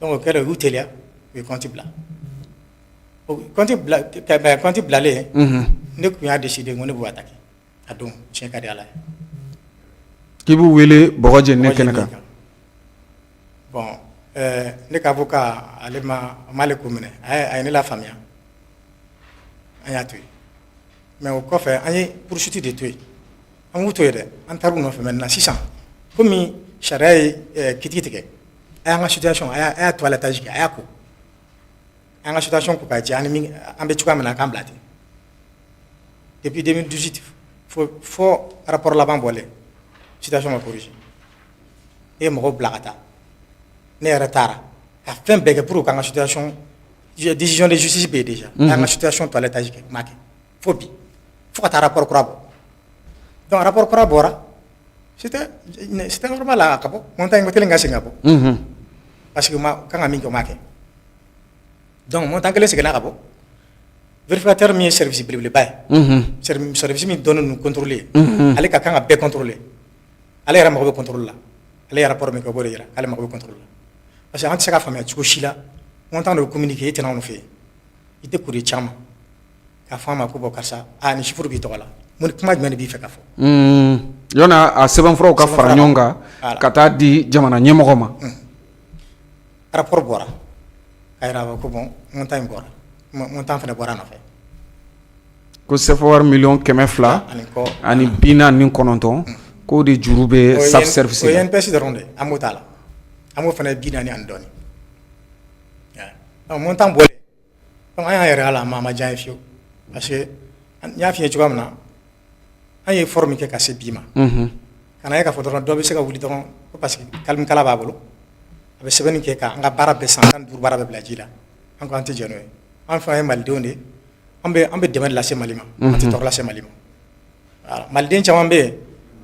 Donc o kɛlen, u y'u teliya, u ye compte bila. Compte bila, compte bilalen, ne tun y'a décidé ko ne b'u attaquer a don, tiɲɛ ka di Ala ye. K'i b'u wele bɔgɔ jeninen kɛnɛ kan. Bon, ne ka avocat, ale ma, a m'ale ko minɛ, a ye ne lafaamuya, an y'a to yen. Mais o kɔfɛ, an ye poursuite de to yen, an k'u to yen dɛ, an taar'u nɔfɛ. Maintenant sisan, komi sariya ye kiiri tigɛ, a y'an ka situation, a y'a toilettage kɛ, a y'a ko, an ka situation ko k'a jɛ, an ni min an bɛ cogoya min na, a k'an bila ten. Depuis 2018 Fo rapport laban bɔlen, situation ma corriger. Ne ye mɔgɔw bila ka taa, ne yɛrɛ taara ka fɛn bɛɛ kɛ pour que an ka situation, décision de justice bɛ yen déjà, an ka situation toilettage kɛ, ma kɛ fo bi, fo ka taa rapport kura bɔ. Donc rapport kura bɔra, c'était normal a ka bɔ, montant in kelen ka segin ka bɔ, parce que ma kan ka min kɛ, o ma kɛ. Donc montant kelen seginna ka bɔ. Vérificateur min ye service belebeleba ye, service min dɔnnen don contrôler, ale ka kan ka bɛɛ contrôler, ale yɛrɛ mago bɛ contrôle la. Ale ye rapport min kɛ, o b'o de yira k'ale mago bɛ contrôle la, parce que an tɛ se ka faamuya cogo si la, montant dɔ bɛ communiquer, e tɛ n'anw fɛ yen, i tɛ courrier caman k'a fɔ an ma ko bon, karisa, aa, nin chiffre b'i tɔgɔ la, mun kuma jumɛn de b'i fɛ ka fɔ? Yanni a sɛbɛnfuraw ka fara ɲɔgɔn kan ka taa di jamana ɲɛmɔgɔ ma. Rapport bɔra k'a yira ko bon, montant in bɔra, montant fana bɔra a nɔfɛ. Ko CFA wari miliyɔn 200 ani kɔ ani 49, k'o de juru bɛ SAF Service la. O ye INPS dɔrɔn de ye, an b'o t'a la, an b'o fana ye 40 ani dɔɔnin. Donc montant bɔlen, donc an y'a yɛrɛ la, a ma diya n ye fiyewu, parce que n y'a f'i ye cogoya min na, an ye effort min kɛ ka se bi ma, ka na ye k'a fɔ dɔrɔn dɔ bɛ se ka wuli dɔrɔn ko parce que kalimikala b'a bolo, a bɛ sɛbɛnni kɛ k'an ka baara bɛɛ, san 15 baara bɛɛ bila ji la. An ko an tɛ jɛn n'o ye. An fana ye malidenw de ye, an bɛ dɛmɛ de lase Mali ma, an tɛ tɔɔrɔ lase Mali ma. Voilà, maliden caman bɛ yen,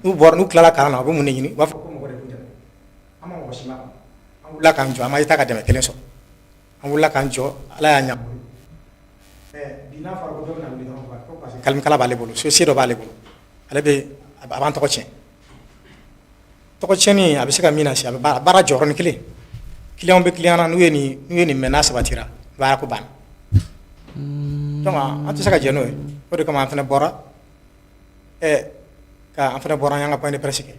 n'u bɔra, n'u tilala kalan na, u bɛ mun de ɲini? U b'a fɔ ko mɔgɔ de b'u dɛmɛ. An ma mɔgɔ si ma, an wulila k'an jɔ, an ma État ka dɛmɛ kelen sɔrɔ, an wulila k'an jɔ, Ala y'a ɲɛ. Bi n'a fɔra ko dɔ bɛna wuli dɔrɔn ko parce que kalimikala b'ale bolo, se dɔ b'ale bolo, ale bɛ a b'an tɔgɔ tiɲɛ. Tɔgɔ tiɲɛni a bɛ se ka min lase, a bɛ baara jɔ yɔrɔnin kelen. Client bɛ client na, n'u ye nin mɛn, n'a sabatira, baara ko banna. Donc an tɛ se ka jɛn n'o ye. O de kama an fana bɔra, ka an fana bɔra, an y'an ka point de presse kɛ.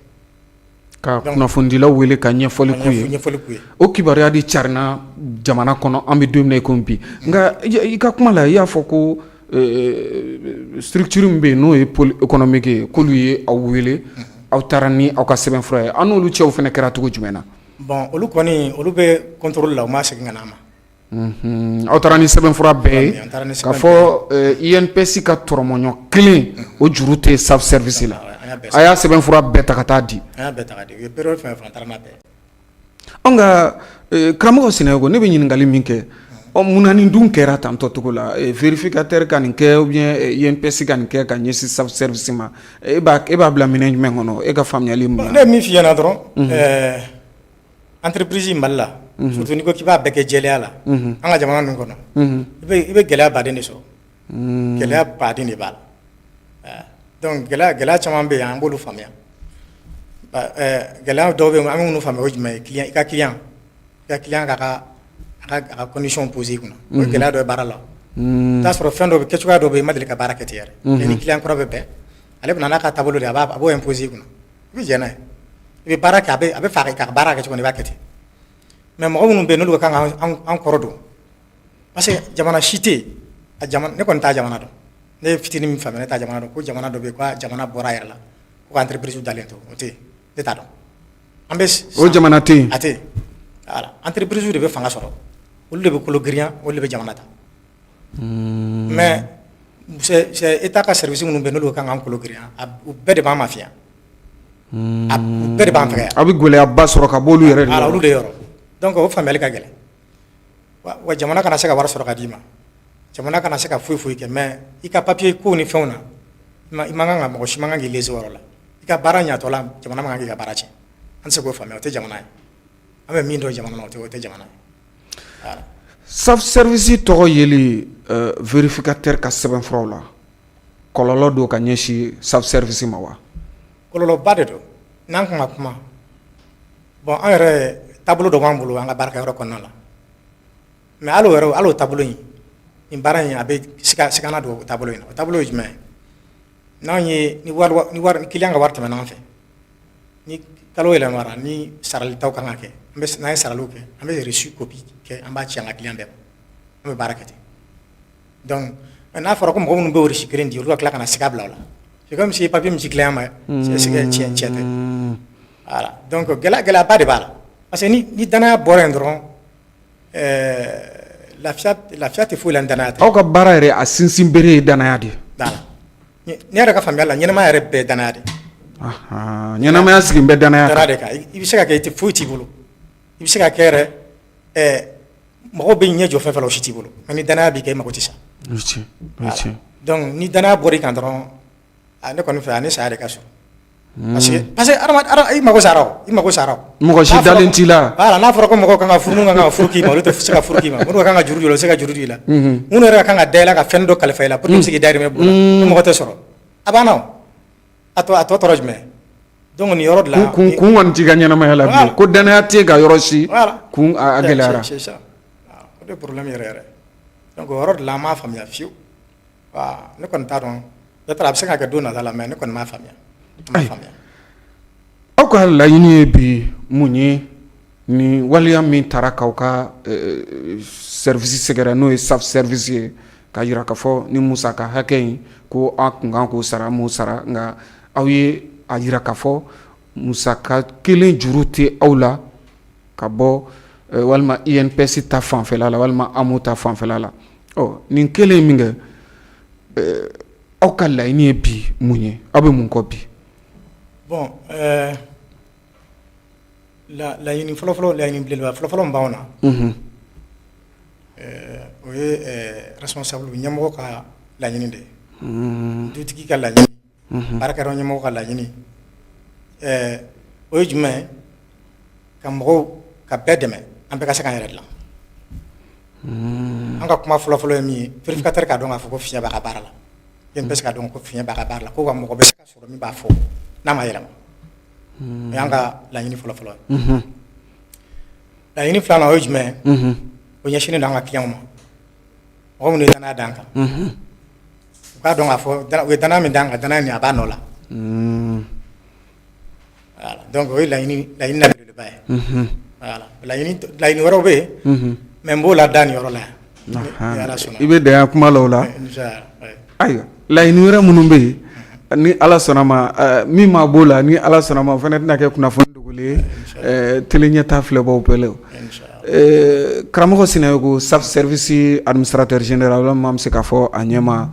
Ka kunnafonidilaw wele ka ɲɛfɔli k'u ye. Ɲɛfɔli k'u ye. O kibaruya de carinna jamana kɔnɔ, an bɛ don min na i komi bi. Nka i ka kuma la, i y'a fɔ ko structure min bɛ yen, n'o ye pôle économique ye, k'olu ye aw wele, aw taara ni aw ka sɛbɛnfura ye, an n'olu cɛw fana kɛra cogo jumɛn na? Bon, olu kɔni, olu bɛ contrôle la, u ma segin ka na an ma. Aw taara ni sɛbɛnfura bɛɛ ye k'a fɔ INPS ka tɔrɔmɔɲɔ kelen o juru tɛ SAF Service la. A y'a sɛbɛnfura bɛɛ ta ka taa di. An y'a bɛɛ ta ka di, u ye période fɛn fɛn, an taara n'a bɛɛ ye. Anw ka karamɔgɔ Sinayoko, ne bɛ ɲininkali min kɛ, ɔ, munna nin dun kɛra tantɔ cogo la, vérificateur ka nin kɛ ou bien INPS ka nin kɛ ka ɲɛsin SAF Service ma? E b'a bila minɛn jumɛn kɔnɔ, e ka faamuyali mun na? Ne ye min f'i ɲɛna dɔrɔn, entreprise Mali la, surtout n'i ko k'i b'a bɛɛ kɛ jɛlenya la, an ka jamana ninnu kɔnɔ, i bɛ gɛlɛya baden de sɔrɔ, gɛlɛya baden de b'a la. Donc gɛlɛya caman bɛ yen, an b'olu faamuya. Gɛlɛya dɔw bɛ yen, an bɛ minnu faamuya, o ye jumɛn ye? Client, i ka client k'a ka condition poser i kunna, o ye gɛlɛya dɔ ye baara la. I bɛ t'a sɔrɔ fɛn dɔ bɛ, kɛcogoya dɔ bɛ yen, i ma deli ka baara kɛ ten yɛrɛ. Ni client kura bɛ bɛn, ale bɛ na n'a ka taabolo de ye, a b'o imposer i kunna, i bɛ jɛn n'a ye, i bɛ baara kɛ, a bɛ fɛ ka baara kɛ cogo min, i b'a kɛ ten. Mais mɔgɔ minnu bɛ yen, n'olu ka kan ka an kɔrɔ don, parce que jamana si tɛ yen, a jamana, ne kɔni t'a jamana dɔn, ne ye fitinin min faamuya, ne t'a jamana dɔn ko jamana dɔ bɛ yen ko jamana bɔra a yɛrɛ la ko ka entreprise dalen to, o tɛ yen, ne t'a dɔn. An bɛ O jamana tɛ yen. A tɛ yen. Voilà, entreprise de bɛ fanga sɔrɔ, olu de bɛ kolo girinya, olu de bɛ jamana ta. Mais c'est État ka service minnu bɛ yen, n'olu ka kan k'an kolo girinya, u bɛɛ de b'an mafiya, u bɛɛ de b'an fɛgɛya. A bɛ gɛlɛyaba sɔrɔ ka bɔ olu yɛrɛ de yɔrɔ. Olu de yɔrɔ. Donc o faamuyali ka gɛlɛn. Wa jamana kana se ka wari sɔrɔ ka d'i ma, jamana kana se ka foyi foyi kɛ, mais i ka papier ko ni fɛnw na, i man kan ka, mɔgɔ si man kan k'i léser o yɔrɔ la. I ka baara ɲatɔ la, jamana man kan k'i ka baara tiɲɛ. An tɛ se k'o faamuya, o tɛ jamana ye. An bɛ min dɔn jamana na, o tɛ jamana ye. Voilà. SAF Service tɔgɔ yeli vérificateur ka sɛbɛnfuraw la, kɔlɔlɔ don ka ɲɛsin SAF Service ma wa? Kɔlɔlɔba de don. N'an kun ka kuma, bon, an yɛrɛ taabolo dɔ b'an bolo an ka baarakɛyɔrɔ kɔnɔna la, mais hali o yɛrɛ, hali o taabolo in, nin baara in, a bɛ sigana don o taabolo in na. O taabolo ye jumɛn ye? N'anw ye ni wari, client ka wari tɛmɛna an fɛ, ni kalo yɛlɛmara, ni saralitaw kan ka kɛ, an bɛ, n'an ye saraliw kɛ, an bɛ reçu copie kɛ, an b'a ci an ka client bɛɛ ma. An bɛ baara kɛ ten. Donc n'a fɔra ko mɔgɔ minnu bɛ reçu kelen di, olu ka tila ka na siga bila o la, c'est comme si papier min ci client ma, c'est que tiɲɛ tɛ. Voilà, donc gɛlɛyaba de b'a la, parce que ni danaya bɔra yen dɔrɔn, lafiya tɛ foyi la ni danaya tɛ. Aw ka baara yɛrɛ, a sinsin bere ye danaya de ye. Voilà. Ne yɛrɛ ka faamuya la, ɲɛnamaya yɛrɛ bɛɛ danaya de. Ɲɛnamaya sigi bɛ danaya de kan. I bɛ se ka kɛ i tɛ foyi t'i bolo, i bɛ se ka kɛ yɛrɛ mɔgɔw bɛ ɲɛ jɔ fɛn fɛn la, o si t'i bolo, mais ni danaya b'i kan, i mako tɛ sa. Donc ni danaya bɔra i kan dɔrɔn, ne kɔni fɛ, ani saya de ka surun. Parce que i mako sara, i mako sara. Mɔgɔ si dalen t'i la. Voilà, n'a fɔra ko mɔgɔw kan ka furu, minnu kan ka furu k'i ma, olu tɛ se ka furu k'i ma. Minnu ka kan ka juru don i la, olu tɛ se ka juru don i la. Minnu yɛrɛ ka kan ka da i la ka fɛn dɔ kalifa i la pour que i bɛ se k'i dahirimɛ bɔ o la, o mɔgɔ tɛ sɔrɔ. A banna o. A tɔ tora jumɛn? Donc nin yɔrɔ de la. Kun kɔni t'i ka ɲɛnamaya la bilen ko danaya tɛ ka yɔrɔ si kun, a gɛlɛyara. C'est ça, o de ye problème yɛrɛ yɛrɛ. Donc o yɔrɔ de la, an m'a faamuya fiyewu. Ne kɔni t'a dɔn, peut-être a bɛ se ka kɛ don nata la, mais ne kɔni m'a faamuya, n m'a faamuya. Aw ka laɲini ye bi mun ye? Ni waleya min taara k'aw ka service sɛgɛrɛ, n'o ye SAF Service ye, ka jira k'a fɔ ni musaka hakɛ in ko aw kun kan k'o sara, m'o sara, nka aw ye a jira k'a fɔ musaka kelen juru tɛ aw la ka bɔ walima INPS ta fanfɛla la walima AMO ta fanfɛla la. Ɔ nin kelen min kɛ, aw ka laɲini ye bi mun ye? Aw bɛ mun kɔ bi? Bon, laɲini fɔlɔfɔlɔ, laɲini belebeleba fɔlɔfɔlɔ min b'anw na, o ye responsable ɲɛmɔgɔ ka laɲini de ye, dutigi ka laɲini, baarakɛyɔrɔ ɲɛmɔgɔ ka laɲini. O ye jumɛn ye? Ka mɔgɔw ka bɛɛ dɛmɛ, an bɛɛ ka se k'an yɛrɛ dilan. An ka kuma fɔlɔfɔlɔ ye min ye, vérificateur k'a dɔn k'a fɔ ko fiɲɛ b'a ka baara la, INPS k'a dɔn ko fiɲɛ b'a ka baara la, ko wa mɔgɔ bɛ se ka sɔrɔ min b'a fɔ n'a ma yɛlɛma. O y'an ka laɲini fɔlɔfɔlɔ ye. Laɲini filanan, o ye jumɛn ye? O ɲɛsinnen don an ka clients ma, mɔgɔ minnu ye danaya d'an kan, u k'a dɔn k'a fɔ u ye danaya min d'an kan, danaya nin a b'a nɔ la. Voilà, donc o ye laɲini belebeleba ye. Voilà, laɲini wɛrɛw bɛ yen, mais n b'o la da nin yɔrɔ la yan ni Ala sɔnna. I bɛ dan kuma la o la. Ayiwa, laɲini wɛrɛ minnu bɛ yen, ni Ala sɔnna ma, min ma b'o la, ni Ala sɔnna ma, o fana tɛna kɛ kunnafoni dogolen ye télé ɲɛta filɛbaw bɛɛ la. Karamɔgɔ Sinayogo, SAF Service administrateur général, walima an bɛ se k'a fɔ a ɲɛma,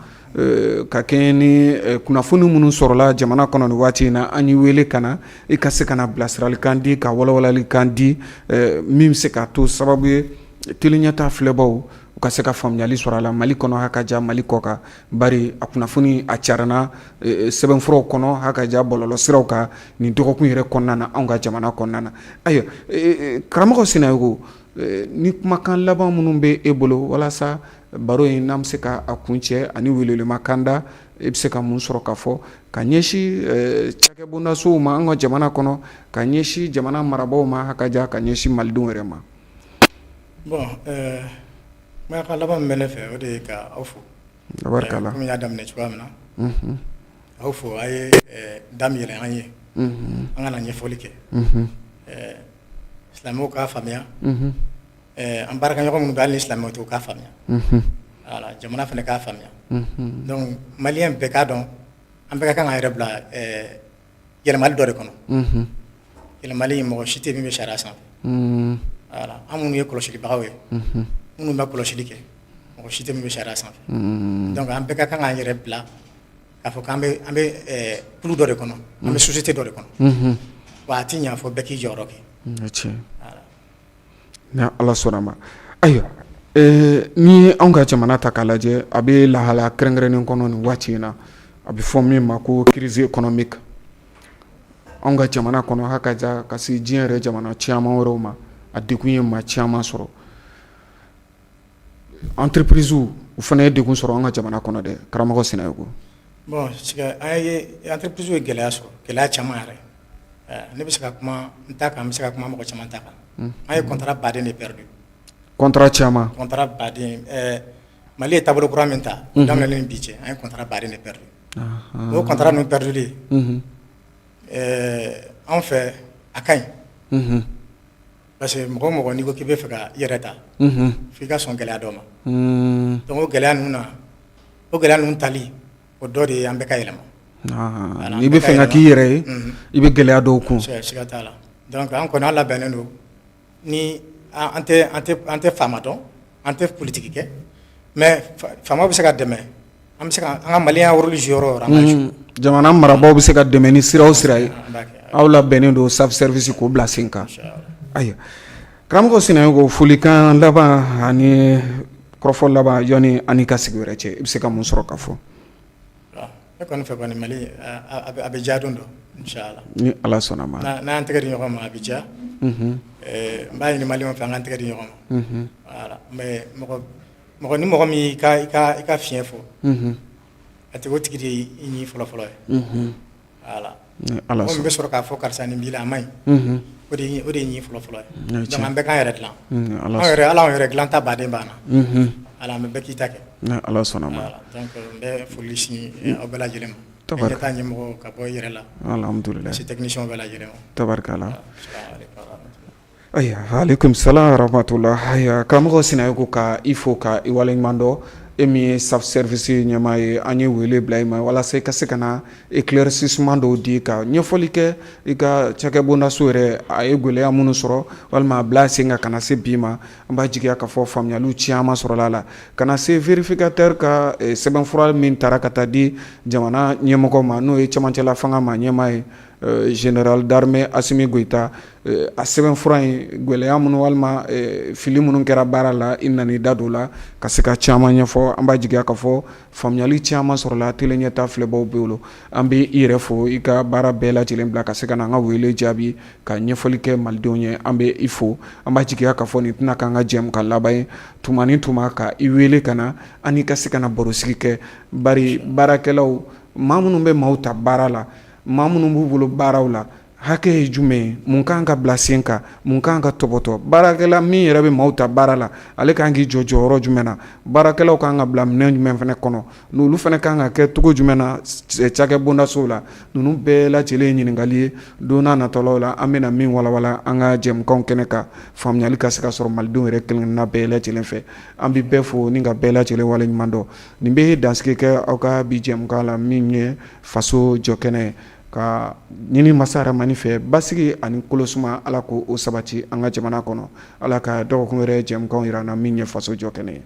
ka kɛɲɛ ni kunnafoni minnu sɔrɔla jamana kɔnɔ nin waati in na, an y'i wele ka na i ka se ka na bilasiralikan di, ka walawalalikan di, min bɛ se k'a to sababu ye télé ɲɛta filɛbaw u ka se ka faamuyali sɔrɔ a la Mali kɔnɔ, ha ka ja Mali kɔ kan, bari a kunnafoni a carina sɛbɛnfuraw kɔnɔ, ha ka ja bɔlɔlɔsiraw kan nin dɔgɔkun yɛrɛ kɔnɔna na, anw ka jamana kɔnɔna na. Ayiwa, karamɔgɔ Sinayogo, ni kumakan laban minnu bɛ e bolo walasa baro in n'an bɛ se ka a kun cɛ ani welewelemakan da, e bɛ se ka mun sɔrɔ ka fɔ ka ɲɛsin cakɛbondasow ma an ka jamana kɔnɔ, ka ɲɛsin jamana marabaaw ma, ha ka ja ka ɲɛsin malidenw yɛrɛ ma? Bon, kumakan laban min bɛ ne fɛ, o de ye ka aw fo. Tabarikala. Komi n y'a daminɛ cogoya min na, aw fo, a ye da min yɛlɛ an ye, an ka na ɲɛfɔli kɛ, silamɛw k'a faamuya, an baarakɛɲɔgɔn minnu bɛ, hali ni silamɛw tɛ, u k'a faamuya. Voilà, jamana fana k'a faamuya. Donc malien bɛɛ k'a dɔn, an bɛɛ ka kan k'an yɛrɛ bila yɛlɛmali dɔ de kɔnɔ. Yɛlɛmali, mɔgɔ si tɛ min bɛ sariya sanfɛ. Voilà, an minnu ye kɔlɔsilibagaw ye, minnu bɛ kɔlɔsili kɛ, mɔgɔ si tɛ min bɛ sariya sanfɛ. Donc an bɛɛ ka kan k'an yɛrɛ bila k'a fɔ k'an bɛ an bɛ kulu dɔ de kɔnɔ, an bɛ société dɔ de kɔnɔ, wa a tɛ ɲɛ fɔ bɛɛ k'i jɔyɔrɔ kɛ. Ni Ala sɔnna ma. Ayiwa, ni anw ka jamana ta k'a lajɛ, a bɛ lahala kɛrɛnkɛrɛnnen kɔnɔ nin waati in na, a bɛ fɔ min ma ko crise économique anw ka jamana kɔnɔ, ha ka ja ka se diɲɛ yɛrɛ jamana caman wɛrɛw ma. A degun ye maa caman sɔrɔ, entreprise u fana ye degun sɔrɔ an ka jamana kɔnɔ dɛ, karamɔgɔ Sinayogo. Bon, an ye entreprise ye gɛlɛya sɔrɔ, gɛlɛya caman yɛrɛ. Ne bɛ se ka kuma n ta kan, n bɛ se ka kuma mɔgɔ caman ta kan. An ye contrat baden de perdu. Contrat caman. Contrat baden. Mali ye taabolo kura min ta, daminɛlen ni bi cɛ, an ye contrat baden de perdu. O contrat ninnu perduli, anw fɛ a ka ɲi, parce que mɔgɔ mɔgɔ n'i ko k'i bɛ fɛ ka i yɛrɛ ta, f'i ka sɔn gɛlɛya dɔ ma. Donc o gɛlɛya ninnu na, o gɛlɛya ninnu tali, o dɔ de ye an bɛɛ ka yɛlɛma. N'i bɛ fɛ ka k'i yɛrɛ ye, i bɛ gɛlɛya dɔw kun. Siga t'a la. Donc an kɔni, an labɛnnen don. Ni an tɛ faama dɔn, an tɛ politiki kɛ, mais faama bɛ se ka dɛmɛ. An bɛ se ka an ka maliyɛnya rôle jouer yɔrɔ o yɔrɔ, an b'a jouer. Jamana marabaaw bɛ se ka dɛmɛ ni sira o sira ye, An b'a kɛ. Aw labɛnnen don SAF Service k'o bila sen kan. Ayiwa, karamɔgɔ Sinayogo, folikan laban ani kɔrɔfɔ laban yanni an ka sigi wɛrɛ cɛ, i bɛ se ka mun sɔrɔ ka fɔ? Ne kɔni fɛ kɔni, Mali a bɛ diya don dɔ, inchallah. Ni Ala sɔnna ma. N'an tɛgɛ di ɲɔgɔn ma, a bɛ diya. N b'a ɲini maliyɛnw fɛ, an k'an tɛgɛ di ɲɔgɔn ma. Voilà, mais mɔgɔ mɔgɔ ni mɔgɔ min y'i ka i ka i ka fiɲɛ fɔ, a tigi, o tigi de y'i ɲi fɔlɔ fɔlɔ ye. Voilà. Ni Ala Mɔgɔ min sɔnna. bɛ sɔrɔ k'a fɔ karisa nin b'i la, a man ɲi, o de ye ɲi fɔlɔ fɔlɔ ye. Donc an bɛɛ k'an yɛrɛ dilan. Ala Anw yɛrɛ, ala anw yɛrɛ dilan ta baden b'an na. Ala an bɛ bɛɛ k'i ta kɛ. Ni Ala sɔnna ma. Voilà, donc n bɛ foli sin aw bɛɛ lajɛlen ma. Tabarika. Ɲɛtaa ɲɛmɔgɔ ka bɔ i yɛrɛ la. Alhamdulilayi. Se technicien bɛɛ lajɛlen ma. Tabarikala. Salamu aleykum wa rahmatulah. Ayiwa, aleykum salam wa rahmatullah. Ayiwa, karamɔgɔ Sinayogo, ka i fo ka i waleɲuman dɔn, e min ye SAF Service ɲɛmaa ye. An ye wele bila i ma walasa i ka se ka na éclaircissement dɔw di, ka ɲɛfɔli kɛ i ka cakɛbondaso yɛrɛ, a ye gɛlɛya minnu sɔrɔ walima a bila sen kan ka na se bi ma. An b'a jigiya k'a fɔ faamuyaliw caman sɔrɔla a la, ka na se vérificateur ka sɛbɛnfura min taara ka taa di jamana ɲɛmɔgɔ ma, n'o ye cɛmancɛla fanga ma ɲɛmaa ye, général d'armée Assimi Goïta. A sɛbɛnfura in, gɛlɛya minnu walima fili minnu kɛra baara la, i nana i da don o la ka se ka caman ɲɛfɔ. An b'a jigiya k'a fɔ faamuyali caman sɔrɔla télé ɲɛta filɛbaw bolo. An bɛ i yɛrɛ fo, i ka baara bɛɛ lajɛlen bila ka se ka na an ka wele jaabi ka ɲɛfɔli kɛ malidenw ye. An bɛ i fo. An b'a jigiya k'a fɔ nin tɛna k'an ka jɛmukan laban ye. Tuma ni tuma, ka i wele ka na an n'i ka se ka na barosigi kɛ, bari baarakɛlaw, maa minnu bɛ maaw ta baara la, maa minnu b'u bolo baaraw la, hakɛ ye jumɛn ye, mun kan ka bila sen kan, mun kan ka tɔbɔtɔ, baarakɛla min yɛrɛ bɛ maaw ta baara la, ale kan k'i jɔ jɔyɔrɔ jumɛn na, baarakɛlaw kan ka bila minɛn jumɛn fana kɔnɔ, n'olu fana kan ka kɛ cogo jumɛn na cakɛbondasow la. Ninnu bɛɛ lajɛlen ye ɲininkali ye don n'a nataw la, an bɛna min walawala an ka jɛmukanw kɛnɛ kan, faamuyali ka se ka sɔrɔ malidenw yɛrɛ kelenkelenna bɛɛ lajɛlen fɛ. An bɛ bɛɛ fo ni ka bɛɛ lajɛlen waleɲuman dɔn. Nin bɛ dansigi kɛ aw ka bi jɛmukan la, min ye faso jɔ kɛnɛ ye. Ka ɲini masa Rahamani fɛ, basigi ani kolosuma, Ala ko o sabati an ka jamana kɔnɔ. Ala ka dɔgɔkun wɛrɛ jɛmukan jira an na, min ye faso jɔ kɛnɛ ye.